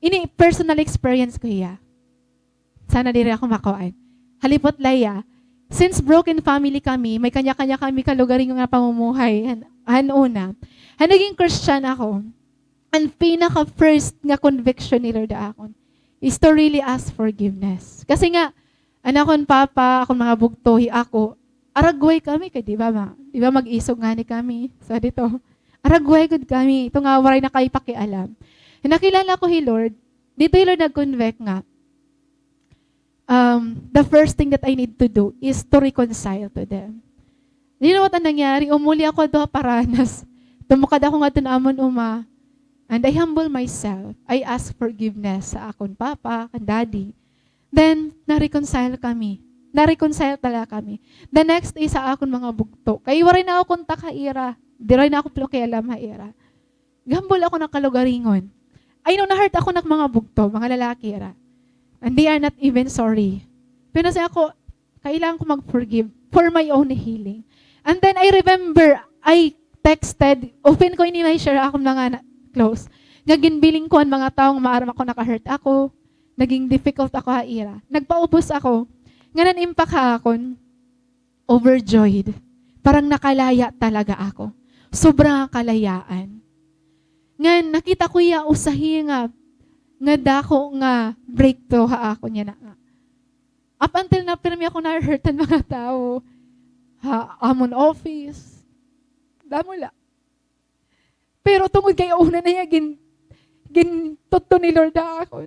Ini personal experience ko hiya. Sana diri ako makuan. Halipot la hiya, since broken family kami, may kanya-kanya kami kalugaringon nga pamumuhay. Han, han una, han naging Christian ako, an pinaka first nga conviction ni Lord ha akon is to really ask forgiveness. Kasi nga, an akon papa, akon mga bugto, hi ako, aragway kami kay, di ba, ma-, di ba, mag-isog ngani kami sa dito. Aragway gud kami, ito nga waray na kay pakialam. Nakilala ko hi Lord, dito hi Lord nag-convict nga, um, the first thing that I need to do is to reconcile to them. You know what an nangyari? Umuli ako adto ha Paranas. Tumukad ako ngadto ha amon uma. And I humble myself. I ask forgiveness sa akon papa, kan daddy. Then, na-reconcile kami. Na-reconcile talaga kami. The next is sa akon mga bugto. Kay waray na ako kontak ha ira. Diri na ako pakialam ha ira. Gambol ako nakalugaringon. I know na-hurt ako nak mga bugto, mga lalaki ira. And they are not even sorry. Pero sa ako, kailangan ko mag-forgive for my own healing. And then I remember, I texted, open ko ini na i-share akon mga na-, close. Nga ginbiling ko an mga tawo nga maaram ako naka-hurt ako, naging difficult ako ha ira. Nagpaubos ako. Ngan an impact ha akon, overjoyed. Parang nakalaya talaga ako. Sobra nga kalayaan. Ngan nakita ko iya usahi nga, nga dako nga breakthrough ha akon yana nga. Up until now, pirmi ako na-hurt han mga tawo. Ha amon office. Damo la. Pero tungod kay una na iya gin-, gintutdo ni Lord ha akon,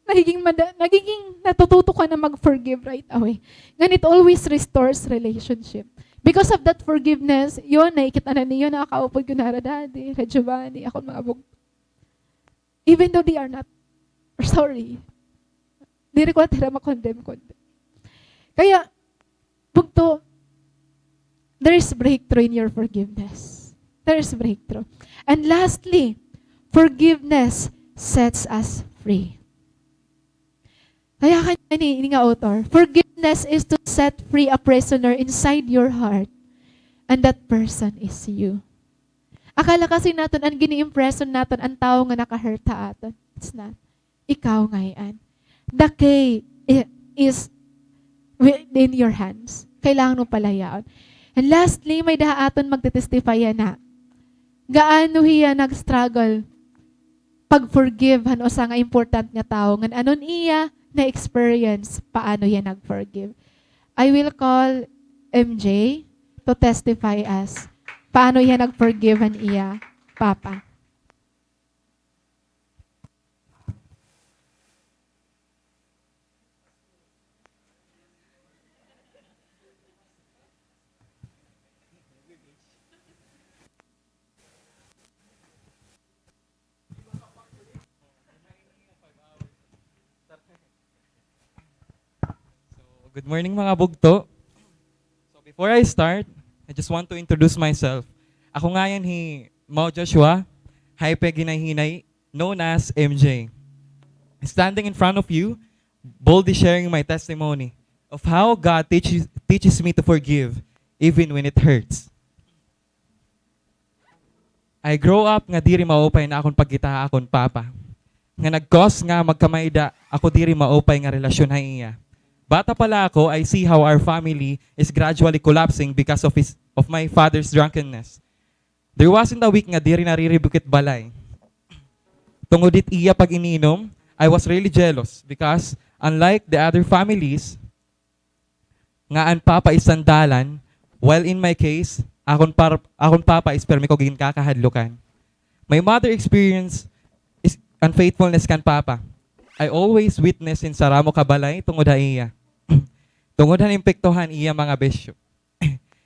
nagiging mada-, nagiging natututo ka na mag-forgive right away. Ngan it always restores relationship. Because of that forgiveness, yun, nakikita na niyo, nakakaupod ko na hira daddy, hira Giovanni, akon mga bug-, even though they are not sorry. Diri ko la hira ma-condemn, condemn. Kaya, bugto, There's breakthrough in your forgiveness. There's breakthrough. And lastly, forgiveness sets us free. Kaya kanya ini, ini nga author, "Forgiveness is to set free a prisoner inside your heart, and that person is you." Akala kasi naton an gini-imprison naton an tawo nga naka-hurt ha aton. It's not. Ikaw ngay-an. The key i-, is within your hands. Kailangan mo palayaon. And lastly, may-ada ha aton magte-testify yana. Gaano hiya nag-struggle pag-forgive han usa nga important nga tawo, ngan ano an iya na-experience, paano hiya nag-forgive. I will call M J to testify us paano hiya nag-forgive han iya papa. So, good morning, mga bugto. So, before I start, I just want to introduce myself. Ako ngayan hi Mao Joshua, Hype Hinay-hinay, known as M J. Standing in front of you, boldly sharing my testimony of how God teaches, teaches me to forgive, even when it hurts. I grow up nga diri maupay na akon pagkita ha akon papa, nga nag-cause nga magkamay-ada ako diri maupay nga relasyon ha iya. Bata pa la ako, I see how our family is gradually collapsing because of his, of my father's drunkenness. There wasn't a week nga diri nariribukit balay. Tungod hit iya pag-ininom, I was really jealous because, unlike the other families, nga an papa is sandalan, while in my case, akon par-, akon papa is permi ko ginkakahadlukan. My mother experienced is unfaithfulness kan papa. I always witness hin saramo ka balay tungod ha iya. Tungod han epekto han iya mga bisyo.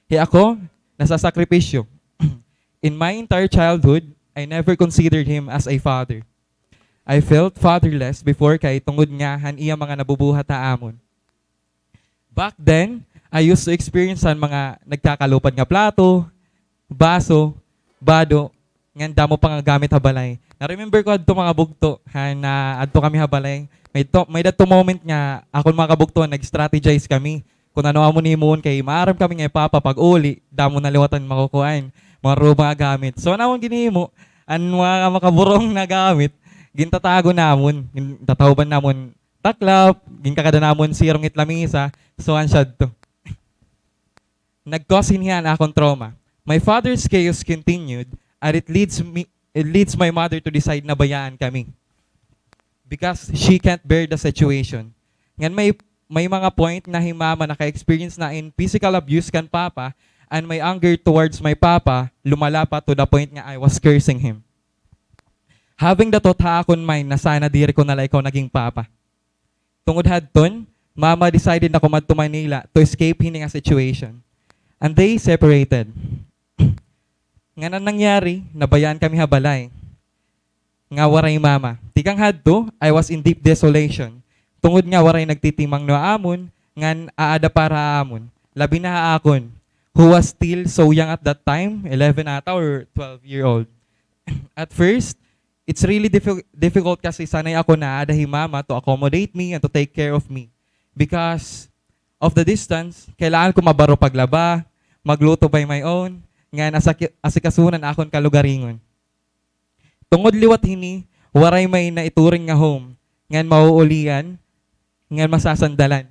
Hi ako, nasasakripisyo. In my entire childhood, I never considered him as a father. I felt fatherless before kay tungod nga han iya mga nabubuhat ha amon. Back then, I used to experience an mga nagkakalupad nga plato, baso, bado, ngan damo pa nga gamit ha balay. Na-remember ko adto, mga bugto, han naadto kami ha balay. May to-, may-ada adto moment nga akon mga kabugtoan, nag-strategize kami kon ano amon himuon kay maaram kami nga hi Papa pag-uli, damo na liwat an makukuan, mga ruba nga gamit. So, an amon ginhimo, an mga makaburong na gamit, gintatago namon, gin-, tatawban namon taklap, ginkakada namon sirong hit lamisa, so an siya adto. Nag-cause hini han akon trauma. My father's chaos continued, and it leads me, it leads my mother to decide na bayaan kami because she can't bear the situation. Ngan may, may mga point na hi Mama naka-experience na in physical abuse kan Papa, and my anger towards my Papa lumala pa to the point nga I was cursing him. Having the thought ha akon mind na sana diri ko na la ikaw naging papa. Tungod hadton, Mama decided na kumadto Manila to escape hini nga situation. And they separated. Ngan an nangyari, nabayaan kami ha balay nga waray Mama. Tikang hadto, I was in deep desolation. Tungod nga waray nagtitimangno ha amon, ngan aada para ha amon. Labi na ha akon, who was still so young at that time, eleven ata or twelve year old. At first, it's really diffi-, difficult kasi sanay ako na aada hi Mama to accommodate me and to take care of me. Because of the distance, kailangan ko mabaro paglaba, magluto by my own, ngan asaki-, asikasuhon an akon kalugaringon. Tungod liwat hini, waray may naituring nga home, ngan mauulian, ngan masasandalan.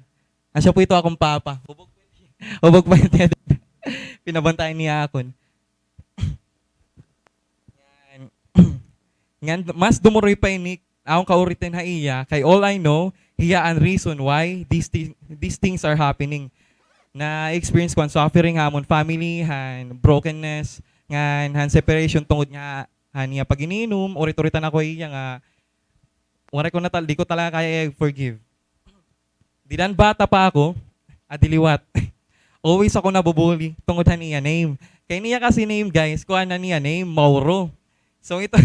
Asya po ito akon papa. Hubog, hubog pa niya. Pinabantayan niya akon. Ngan, ngan mas dumuroy pa ini akon kauritan ha iya, kay all I know, hiya an reason why these thi-, these things are happening. Na-experience ko an suffering ha amon family, han brokenness, ngan han separation tungod nga han iya pag-ininom, urit-uritan ako ha iya nga, waray ko na tal-, di ko talaga kaya i-forgive. Dida han bata pa ako, adi liwat. Always ako nabubuli tungod han iya name. Kay niya kasi name, guys, kuan an iya name, Mauro. So, ito,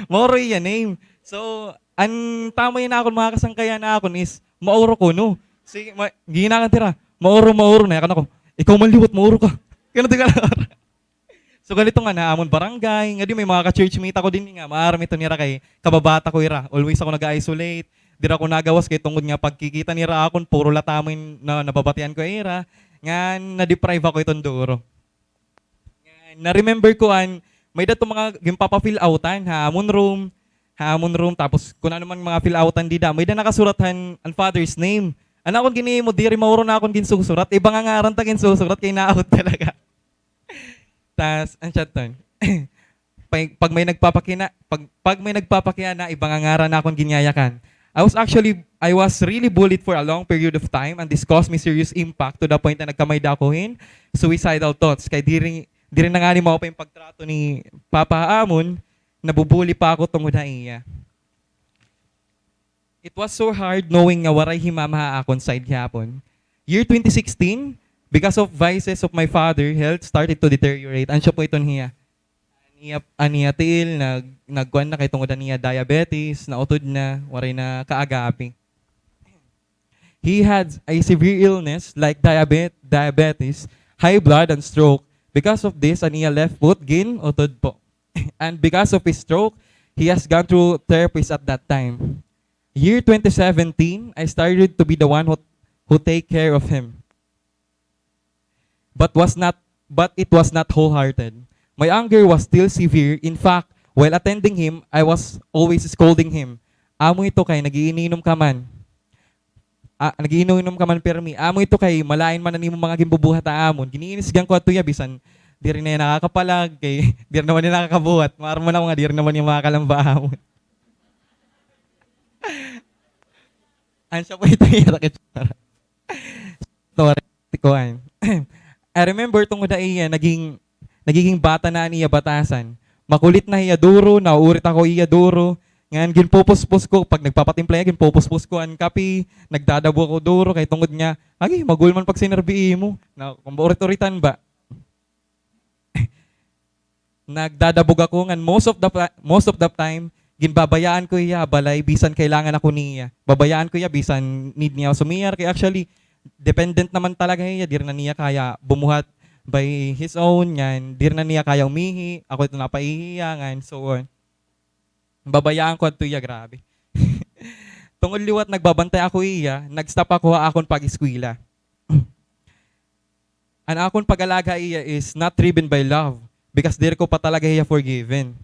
Mauro iya name. So, an tama yana akon mga kasangkayan na akon is, Mauro kuno. Sige, ma-, ginakan tira, Mauro, Mauro na, yakan ako, ikaw man liwat, Mauro ka. Ganito ka na. So, ganito nga na amon barangay, nga di may mga ka-churchmate ako din nga, maaram ito nira kay kababata ko ira. Always ako nag-isolate. Dira ako nagawas kay tungod nga pagkikita nira akon, puro la tamo in na, nababatian ko ira. Nga na-deprive ako iton duro. Nga na-remember ko an, may-ada ito mga ginpapa-fill outan ha amon room, ha amon room, tapos kun ano man mga fill outan dida, may-ada nakasurat han, an father's name. An akon ginhimo, diri maurong akon ginsusurat, iba nga ngaran ta ginsusurat, kay naabot talaga. Tas, an chat ton. Pag, pag may nagpapakina-, pag, pag may nagpapakiana, iba nga ngaran akon ginyayakan. I was actually, I was really bullied for a long period of time and this caused me serious impact to the point na nagkamay-ada ako hin suicidal thoughts. Kay diri, diri na ngani mao pa it pagtrato ni Papa ha amon, nabu-bully pa ako tungod ha iya. It was so hard knowing nga waray hi Mama ha akon side gihapon. Year twenty sixteen, because of vices of my father, health started to deteriorate. An siya po iton hiya. An iya, an iya tiil, nag-, nagkuan na kay tungod an iya diabetes, nautod na, waray na kaagapi. He had a severe illness like diabe-, diabetes, high blood, and stroke. Because of this, an iya left foot gin-utod po. And because of his stroke, he has gone through therapies at that time. Year twenty seventeen, I started to be the one who, who take care of him. But was not, but it was not wholehearted. My anger was still severe. In fact, while attending him, I was always scolding him. Amo ito kay nag-iininom ka man. Ah, nag-iinom-inom ka man pirmi. Amo ito kay malain man an imo mga ginbubuhat ha amon. Giniinisgan ko adto iya bisan diri na iya nakakapalag, kay diri naman iya nakakabuhat. Maaram man ako nga diri naman iya makakalamba ha amon. An siya po ito iya sakit. Story, ti kuan. I remember tungod ha iya, naging, nagiging bata na an iya batasan. Makulit na hiya duro, nauurit ako hiya duro. Ngan ginpupuspos ko, pag nagpapatimpla hiya, ginpupuspos ko an kape, nagdadabog ako duro, kay tungod nga, agi, magul man pagsinerbi imo. Na, kung urit-uritan ba? Nagdadabog ako ngan most of the pla-, most of the time, ginbabayaan ko hiya ha balay bisan kailangan ako niya. Babayaan ko hiya bisan need niya sumiyar. Kay actually, dependent naman talaga hiya. Diri na niya kaya bumuhat by his own, ngan diri na niya kaya umihi. Ako ito napaihi hiya, ngan so on. Babayaan ko adto hiya, grabe. Tungod liwat nagbabantay ako hiya, nag-stop ako ha akon pag-eskwela. An akon pag-alaga ha iya is not driven by love, because diri ko pa talaga hiya forgiven.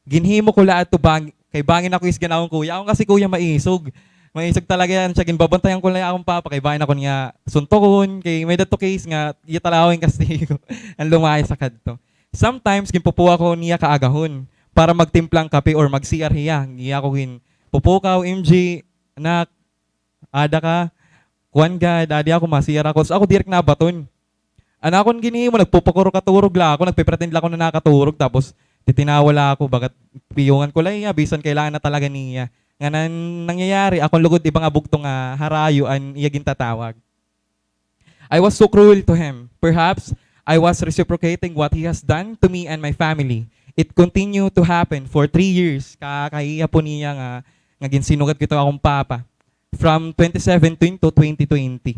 Ginhimo ko la adto bang-, kay bangin ako isgan akon kuya. Akon kasi kuya maisog. Maisog talaga an siya. Ginbabantayan ko la akon papa, kay bangin ako niya suntokon, kay may-ada adto case nga iya talaga an kastigo. An lumayas ha kadto. Sometimes, ginpupukaw ko niya kaagahon para magtimpla hin kape or mag-C R hiya. Iya ko ginpupukaw, "M G, anak, ada ka, kuan gad, adi ako, ma-C R ako." So, ako direk nabaton. An akon ginhimo, nagpupukurog-katurog la ako, nagpe-pretend la ako na nakaturog, tapos titinawa la ako, bagat piyungan ko la iya, bisan kailangan na talaga niya. Ngan an nangyayari, akon lugod iba nga bugto nga harayo an iya gintatawag. I was so cruel to him. Perhaps I was reciprocating what he has done to me and my family. It continued to happen for three years. Ka-, kahiya po niya nga, nga ginsinugad ko ito akon papa. From twenty seventeen to twenty twenty.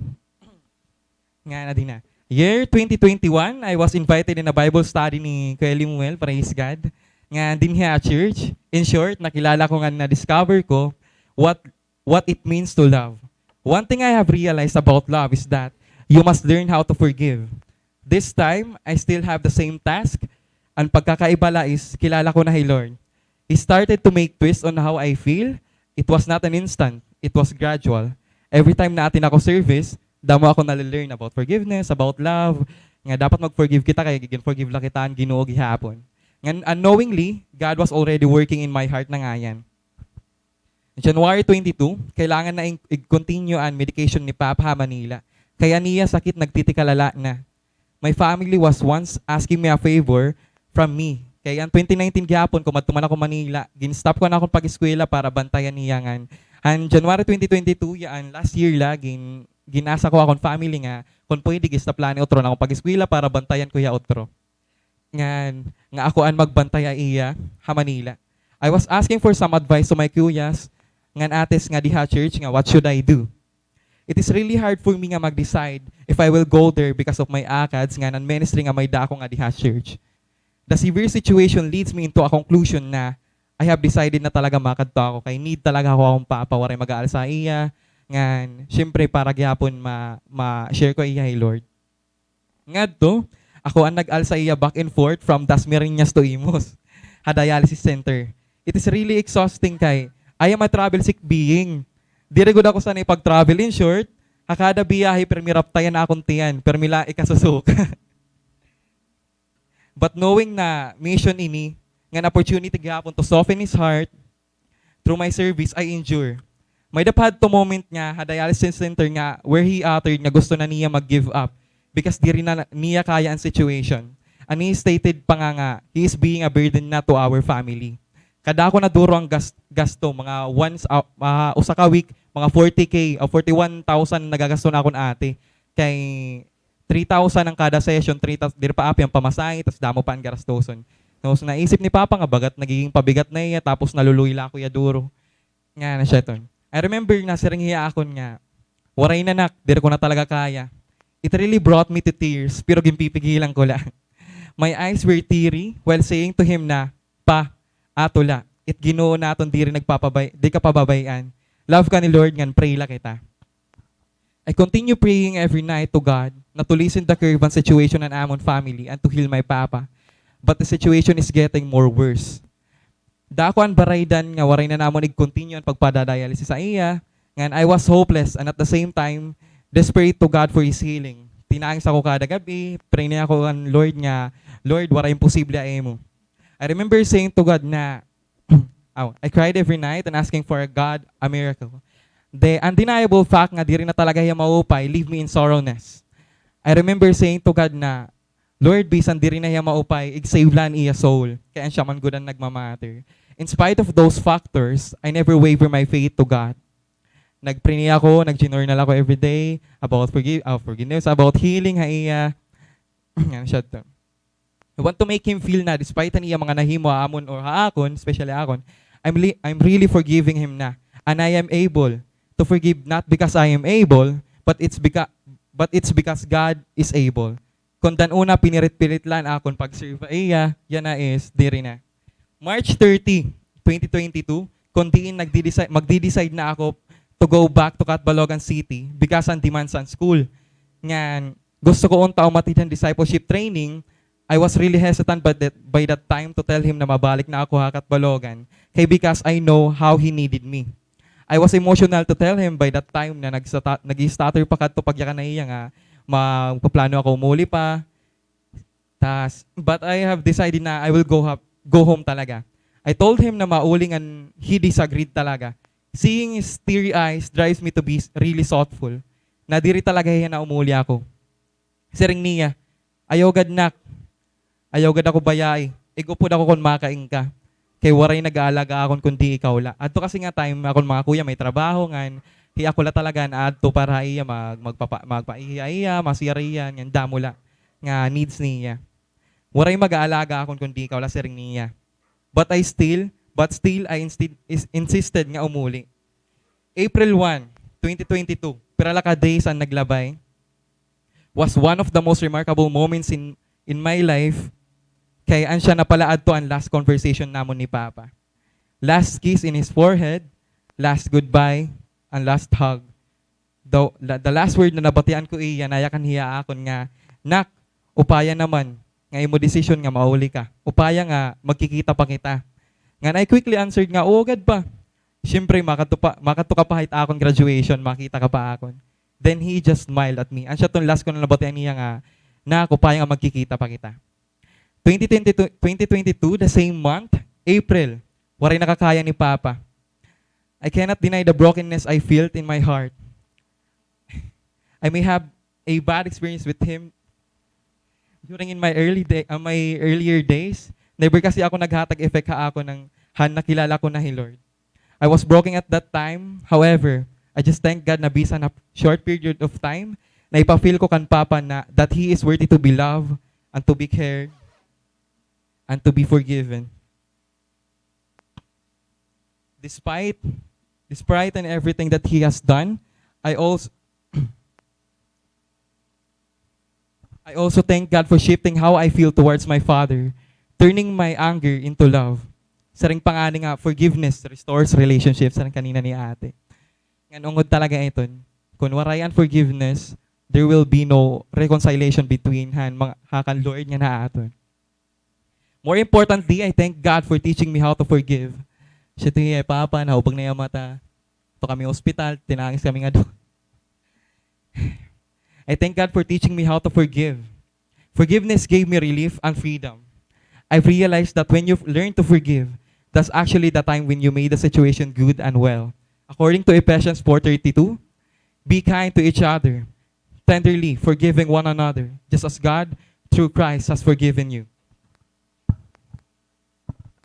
Nga na din na. Year twenty twenty-one, I was invited in a Bible study ni Kuya Lemuel, praise God. Nga dinhi ha church. In short, nakilala ko nga na-discover ko what what it means to love. One thing I have realized about love is that you must learn how to forgive. This time, I still have the same task. An pagkakaiba la is kilala ko na hi Lord. He started to make twist on how I feel. It was not an instant. It was gradual. Every time na-attend ako service, damo ako nale-learn about forgiveness, about love, nga dapat mag-forgive kita kay gin-forgive la kita han Ginoo gihapon. Ngan unknowingly, God was already working in my heart na ngayan. January twenty-two, kailangan na ig-, ig-continue an medication ni Papa ha Manila. Kay an iya sakit nagtitikalala na. My family was once asking me a favor from me. Kay an twenty nineteen gihapon, kumadto man ako Manila, gin-stop ko an akon pag-eskwela para bantayan hiya ngan. An January twenty twenty-two, ya an last year la, gin-, gin-ask ako akon family nga kon pwede, gi-stop la ni utro an akon pag-eskwela para bantayan ko hiya utro. Ngan, nga ako an magbantay ha iya ha Manila. I was asking for some advice to my kuyas ngan ates nga diha church nga, what should I do? It is really hard for me nga mag-decide if I will go there because of my ACADS ngan an ministry nga may-ada ako ngadi ha church. The severe situation leads me into a conclusion na I have decided na talaga makadto ako kay need talaga ako akon papa, waray mag-aalsa ha iya, ngan syempre para gihapon ma-, ma-share ko iya hi Lord. Ngadto, ako an nag-alsa iya back and forth from Dasmariñas to Imus, ha dialysis center. It is really exhausting kay I am a travel sick being. Diri gud ako sanay pag-travel. In short, ha kada biyahe, pirmi raptayan an akon tiyan, pirmi la ikasusuka. But knowing na mission ini, ngan opportunity gihapon to soften his heart, through my service, I endure. May-ada pa hadto moment nga ha dialysis center nga where he uttered nga gusto na niya mag-give up because diri na niya kaya an situation. An iya stated pa nga nga, he is being a burden na to our family. Kadako na duro an gas-, gasto, mga once a, ah, usa ka week, mga forty K o forty-one thousand nagagasto na akon ate. Kay three thousand an kada session, three thousand, diri pa api an pamasahe, tas damo pa an garastuson. Tapos naisip ni Papa nga bagat nagiging pabigat na iya, tapos naluluy la ako iya duro. Nga na siya ton. I remember na siring hiya akon nga, "Waray na, nak, diri ko na talaga kaya." It really brought me to tears, pero ginpipigilan ko la. My eyes were teary while saying to him na, "Pa, ato la. It Ginoo naton diri nagpapabay-, di ka pababay-an. Love ka ni Lord ngan pray la kita." I continue praying every night to God na to lessen the curve an situation an amon family and to heal my papa. But the situation is getting more worse. Dako an baraydan nga waray na namon ig-continue an pagpadadialysis sa iya, ngan I was hopeless and at the same time, desperate to God for His healing. Tinaangs ako kada gab-i, pray na ako kan Lord nga, "Lord, waray imposible ha imo." I remember saying to God na, oh, I cried every night and asking for a God, a miracle. The undeniable fact nga diri na talaga hiya maupay leave me in sorrowness. I remember saying to God na, "Lord, bisan diri na hiya maupay, ig-save la an iya soul." Kay an siya man gud an nagmamatter. In spite of those factors, I never waver my faith to God. Nag-pray ako, nag-journal ako everyday about forgive-, ah, forgiveness, about healing ha iya. Ano siya to? I want to make him feel na despite an iya mga nahimo ha amon or ha akon, especially akon, I'm li-, I'm really forgiving him na. And I am able to forgive not because I am able, but it's beca-, but it's because God is able. Kon dan-una pinirit-pirit la an akon pag-serve ha iya, yana is diri na. March thirty, twenty twenty-two, kon diin nagdi-deci-, magdi-decide na ako to go back to Catbalogan City because an demands an school. Ngan, gusto ko unta umatid han discipleship training, I was really hesitant by that, by that time to tell him na mabalik na ako ha Catbalogan, kay because I know how he needed me. I was emotional to tell him by that time na nagsata-, nag-stutter pa kadto pagyakan na iya nga magpaplano ako umuli pa. Tas, but I have decided na I will go ha-, go home talaga. I told him na mauli ngan he disagreed talaga. Seeing his teary eyes drives me to be s-, really thoughtful. Na diri talaga hiya na umuli ako. Siring niya, "Ayaw gad, nak. Ayaw gad ako bayai. Ig-upod ako kon makain ka. Kay waray nag-aalaga akon kundi ikaw la." Adto kasi nga time, akon mga kuya may trabaho, ngan hi ako la talaga an aadto para ha iya, mag-, magpapa-, magpaihi ha iya, masiriyan, ngan damo la nga needs niya. "Waray mag-aalaga akon kundi ikaw la," siring niya. But I still, but still, I insti-, is-, insisted nga umuli. April one, twenty twenty-two, pira la ka days an naglabay, was one of the most remarkable moments in, in my life, kay an siya na pala adto an last conversation namon ni Papa. Last kiss in his forehead, last goodbye, and last hug. The, the, the last word na nabatian ko iya, nayakan hiya akon nga, "Nak, upaya naman nga imo desisyon nga mauli ka. Upaya nga magkikita pa kita." Ngan I quickly answered nga, "Oo gad, Pa. Siyempre, makadto pa, makadto ka pa hit akon graduation, makita ka pa akon." Then he just smiled at me. An siya ton last ko na nabatian niya nga, "Nak, upaya nga magkikita pa kita." Twenty twenty-two, twenty twenty-two, the same month, April, waray nakakaya ni Papa. I cannot deny the brokenness I felt in my heart. I may have a bad experience with him during in my early day, ah, my earlier days. Never kasi ako naghatag effect ha akon han nakilala ko na hi Lord. I was broken at that time. However, I just thank God na bisan ha short period of time, naipa-feel ko kan Papa na that he is worthy to be loved and to be cared and to be forgiven. Despite, despite in everything that he has done, I als-, I also thank God for shifting how I feel towards my father, turning my anger into love. Siring pa ngani nga forgiveness restores relationships, siring kanina ni ate. Ngan ungod talaga iton, kun waray an forgiveness, there will be no reconciliation between han mga, ha kan Lord ngan ha aton. More importantly, I thank God for teaching me how to forgive. Siya to, hi Papa, nahubog na iya mata. Ito kami ospital, tinangis kami nga do. I thank God for teaching me how to forgive. Forgiveness gave me relief and freedom. I've realized that when you learn to forgive, that's actually the time when you made the situation good and well. According to Ephesians four thirty-two, be kind to each other, tenderly forgiving one another, just as God, through Christ, has forgiven you.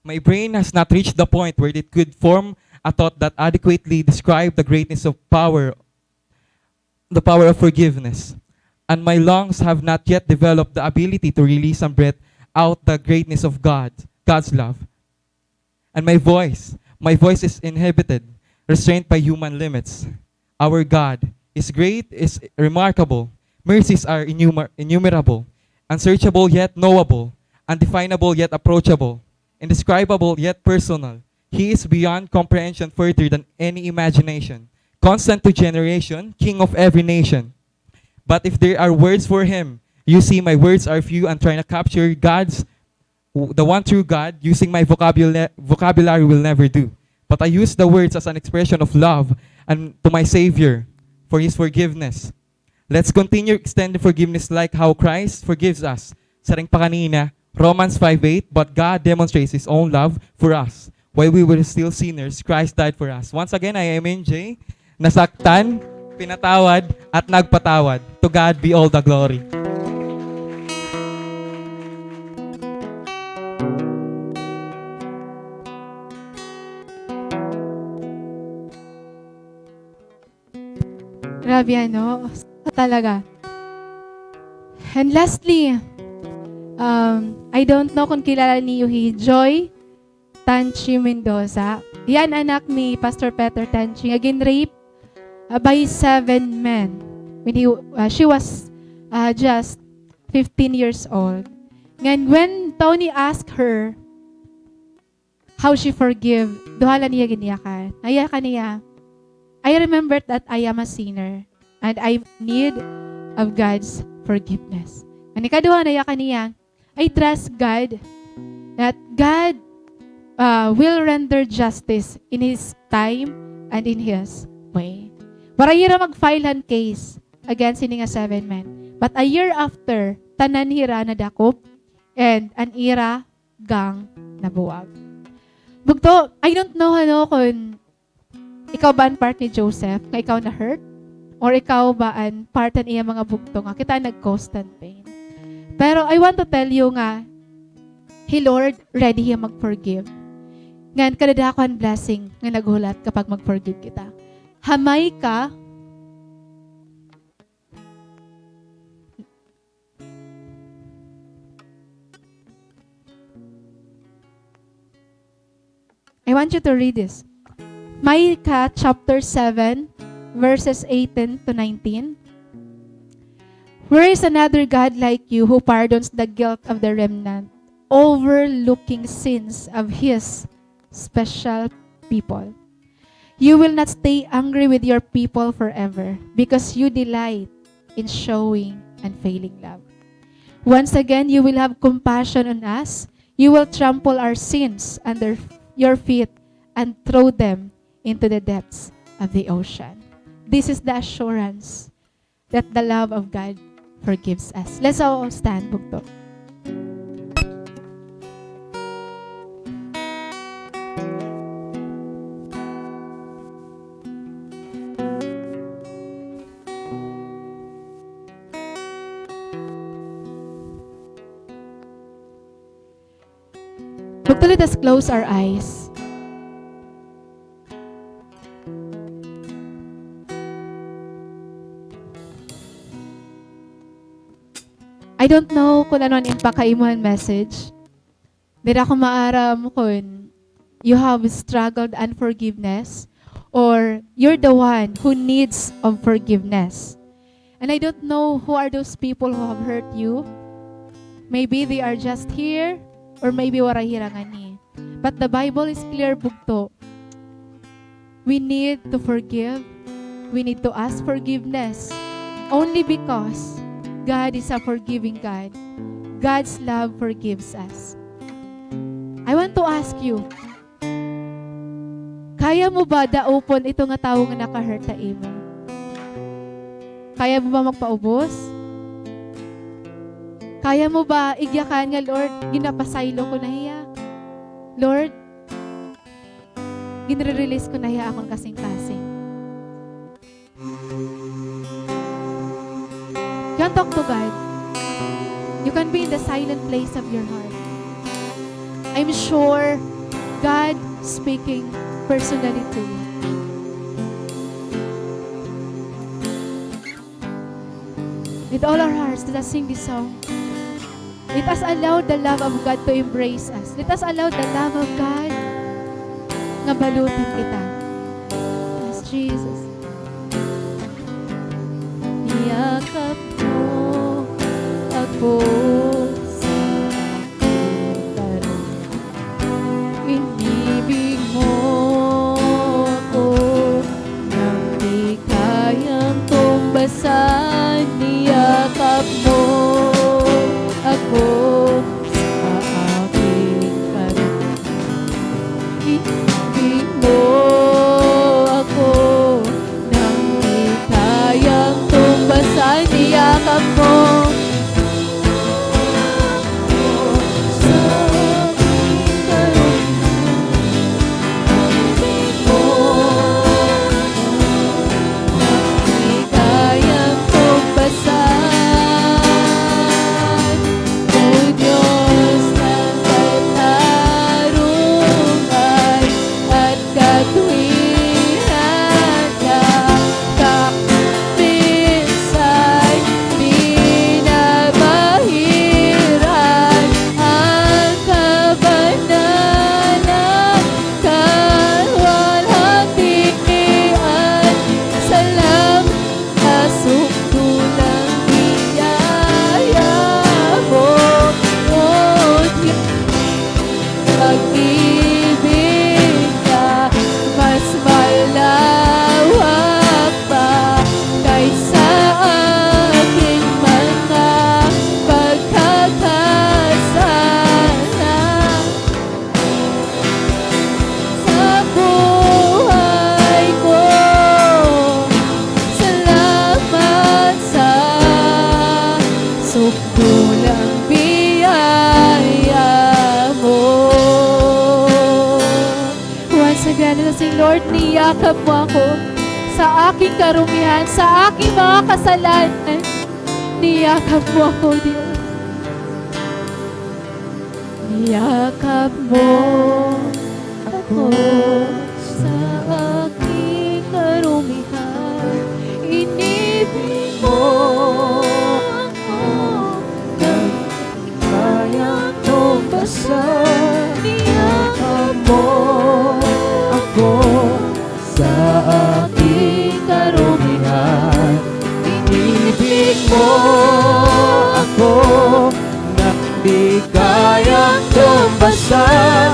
My brain has not reached the point where it could form a thought that adequately described the greatness of power, the power of forgiveness. And my lungs have not yet developed the ability to release and breathe out the greatness of God, God's love. And my voice, my voice is inhibited, restrained by human limits. Our God is great, is remarkable. Mercies are innumer-, innumerable, unsearchable yet knowable, undefinable yet approachable, indescribable yet personal. He is beyond comprehension, further than any imagination, constant to generation, king of every nation. But if there are words for him, you see, my words are few and trying to capture God's, the one true God, using my vocabula-, vocabulary will never do. But I use the words as an expression of love and to my Savior for his forgiveness. Let's continue extending forgiveness like how Christ forgives us. Siring pa kanina, Romans five eight, "But God demonstrates his own love for us. While we were still sinners, Christ died for us." Once again, I am M J. Nasaktan, pinatawad, at nagpatawad. To God be all the glory. Grabe, ano? Talaga. And lastly, um, I don't know kung kilala niyo hi Joy Tanchi Mendoza. Hiya an anak ni Pastor Peter Tanchi nga gin-rape, uh, by seven men when he, uh, she was, uh, just fifteen years old. Ngan when Tony asked her how she forgive, duha la niya ginyakan. Ayakan niya, "I remember that I am a sinner and I need of God's forgiveness." An ikaduha, nayakan niya, "I trust God, that God, uh, will render justice in His time and in His way." Waray hira mag-file han case against hini nga seven men. But a year after, tanan hira nadakop and an ira gang nabuwag. Bugto, I don't know, ano, kun ikaw ba an part ni Joseph nga ikaw na-hurt? Or ikaw ba an part han iya mga bugto nga kita an nag-cause han pain? Pero I want to tell you nga hi Lord ready hiya mag-forgive. Ngan kadadako han blessing nga naghulat kapag mag-forgive kita. Ha Micah, I want you to read this. Micah chapter seven, verses eighteen to nineteen. "Where is another God like you who pardons the guilt of the remnant, overlooking sins of his special people? You will not stay angry with your people forever because you delight in showing unfailing love. Once again, you will have compassion on us. You will trample our sins under your feet and throw them into the depths of the ocean." This is the assurance that the love of God forgives us. Let's all stand, bugto. Bugto, let us close our eyes. I don't know kun ano an impact ha imo han message. Diri ako maaram kun you have struggled unforgiveness or you're the one who needs of forgiveness. And I don't know who are those people who have hurt you. Maybe they are just here, or maybe waray hira ngani. But the Bible is clear, bugto. We need to forgive. We need to ask forgiveness. Only because God is a forgiving God. God's love forgives us. I want to ask you, kaya mo ba daupon ito nga tawo nga naka-hurt ha imo? Kaya mo ba magpaubos? Kaya mo ba igyakan nga, "Lord, ginapasaylo ko na hiya. Lord, ginre-release ko na hiya akon kasingkasing." You can talk to God. You can be in the silent place of your heart. I'm sure God speaking personally to you. With all our hearts, let us sing this song. Let us allow the love of God to embrace us. Let us allow the love of God nga balutan kita. Yes, Jesus. Niyakap mo ako sa aking karunungan. Inibig mo ako nang di kayang tumbasan. Niyakap mo ako sa aking karunungan. Inibig mo ako nang di kayang tumbasan. Niyakap mo Katuwiran ka, minsan binabahiran ang kabanalan, kaluwalhatian. Salamat sa sukdulang biyaya mo, O Diyos. Pag-ibig ka, mas malawak pa kaysa aking mga pagkakasala. Sa buhay ko, salamat sa sukdulang biyaya mo. Once again, let us sing, Lord, niyakap mo ako sa aking karumihan, sa aking mga kasalanan. Niyakap mo ako, Diyos. Niyakap mo ako sa aking karumihan. Inibig mo ako nang di kayang tumbasan. Niyakap mo ako sa aking karumihan. Inibig mo ako nang di kayang tumbasan.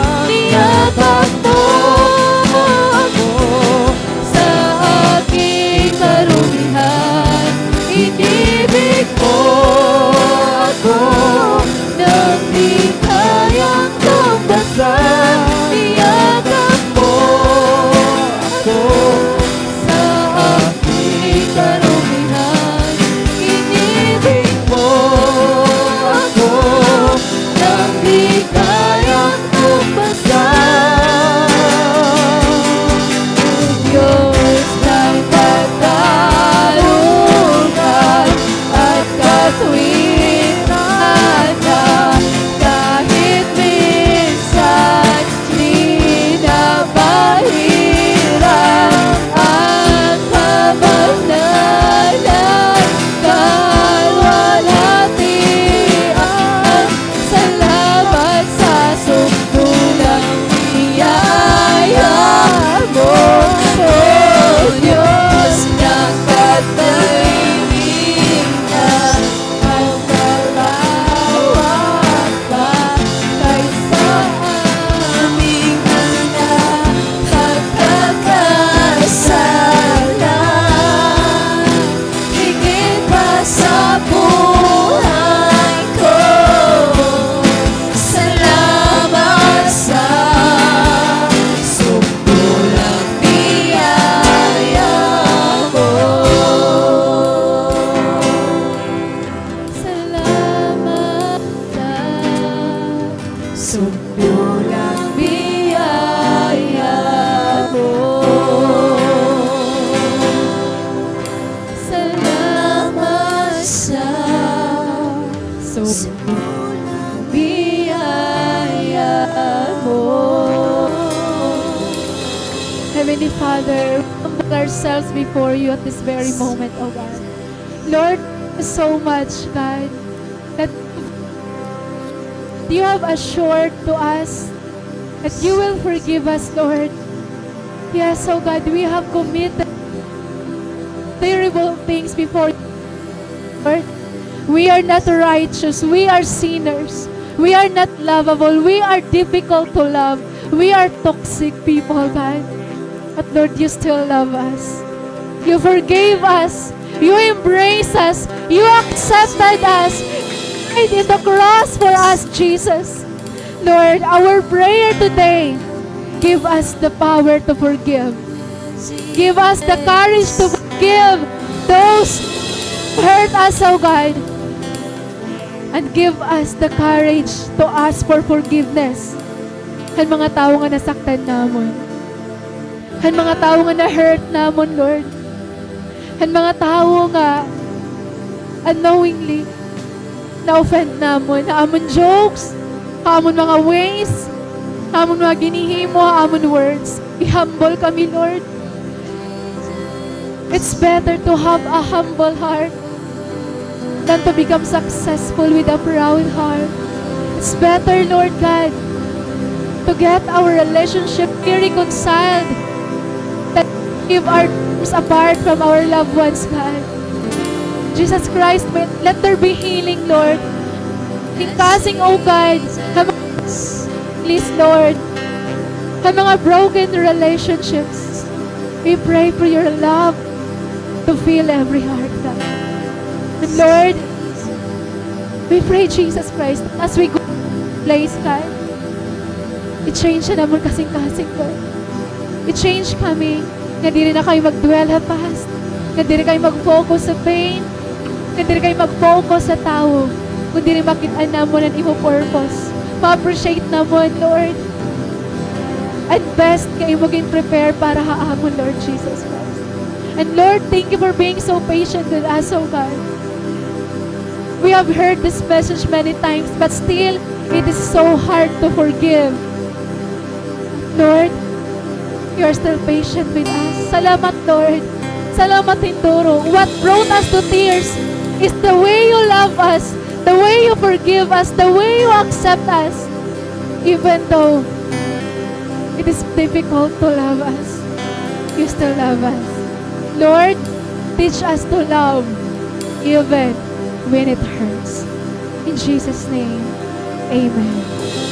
Heavenly Father, we humble ourselves before you at this very moment, O God. Lord, thank you so much, God, that you have assured to us that you will forgive us, Lord. Yes, O God, we have committed terrible things before you, Lord. We are not righteous. We are sinners. We are not lovable. We are difficult to love. We are toxic people, God. But Lord, you still love us. You forgave us. You embrace us. You accepted us. You died in the cross for us, Jesus. Lord, our prayer today, give us the power to forgive. Give us the courage to forgive those who hurt us, O God. And give us the courage to ask for forgiveness han mga tawo nga nasaktan namon. Han mga tawo nga na-hurt namon, Lord. Han mga tawo nga unknowingly na-offend namon, ha amon jokes, ha amon mga ways, ha amon mga ginhihimo, ha amon words. I-humble kami, Lord. It's better to have a humble heart than to become successful with a proud heart. It's better, Lord God, to get our relationship be reconciled than give our dreams apart from our loved ones, God. Jesus Christ, may, let there be healing, Lord. Kasingkasing, O God, ha mga, please, Lord, ha mga broken relationships. We pray for your love to fill every heart, God. And Lord, we pray, Jesus Christ, as we go place, God, i-change na namon kasingkasing, Lord. I-change kami nga diri na kami mag-dwell ha past, nga diri kami mag-focus sa pain, nga diri kami mag-focus sa tawo, kundi makit-an namon an imo purpose. Ma-appreciate namon, Lord, an best nga imo gin-prepare para ha amon, Lord Jesus Christ. And Lord, thank you for being so patient with us, O God. We have heard this message many times, but still, it is so hard to forgive. Lord, you are still patient with us. Salamat, Lord. Salamat, hinduro. What brought us to tears is the way you love us, the way you forgive us, the way you accept us. Even though it is difficult to love us, you still love us. Lord, teach us to love even when it hurts. In Jesus' name, amen.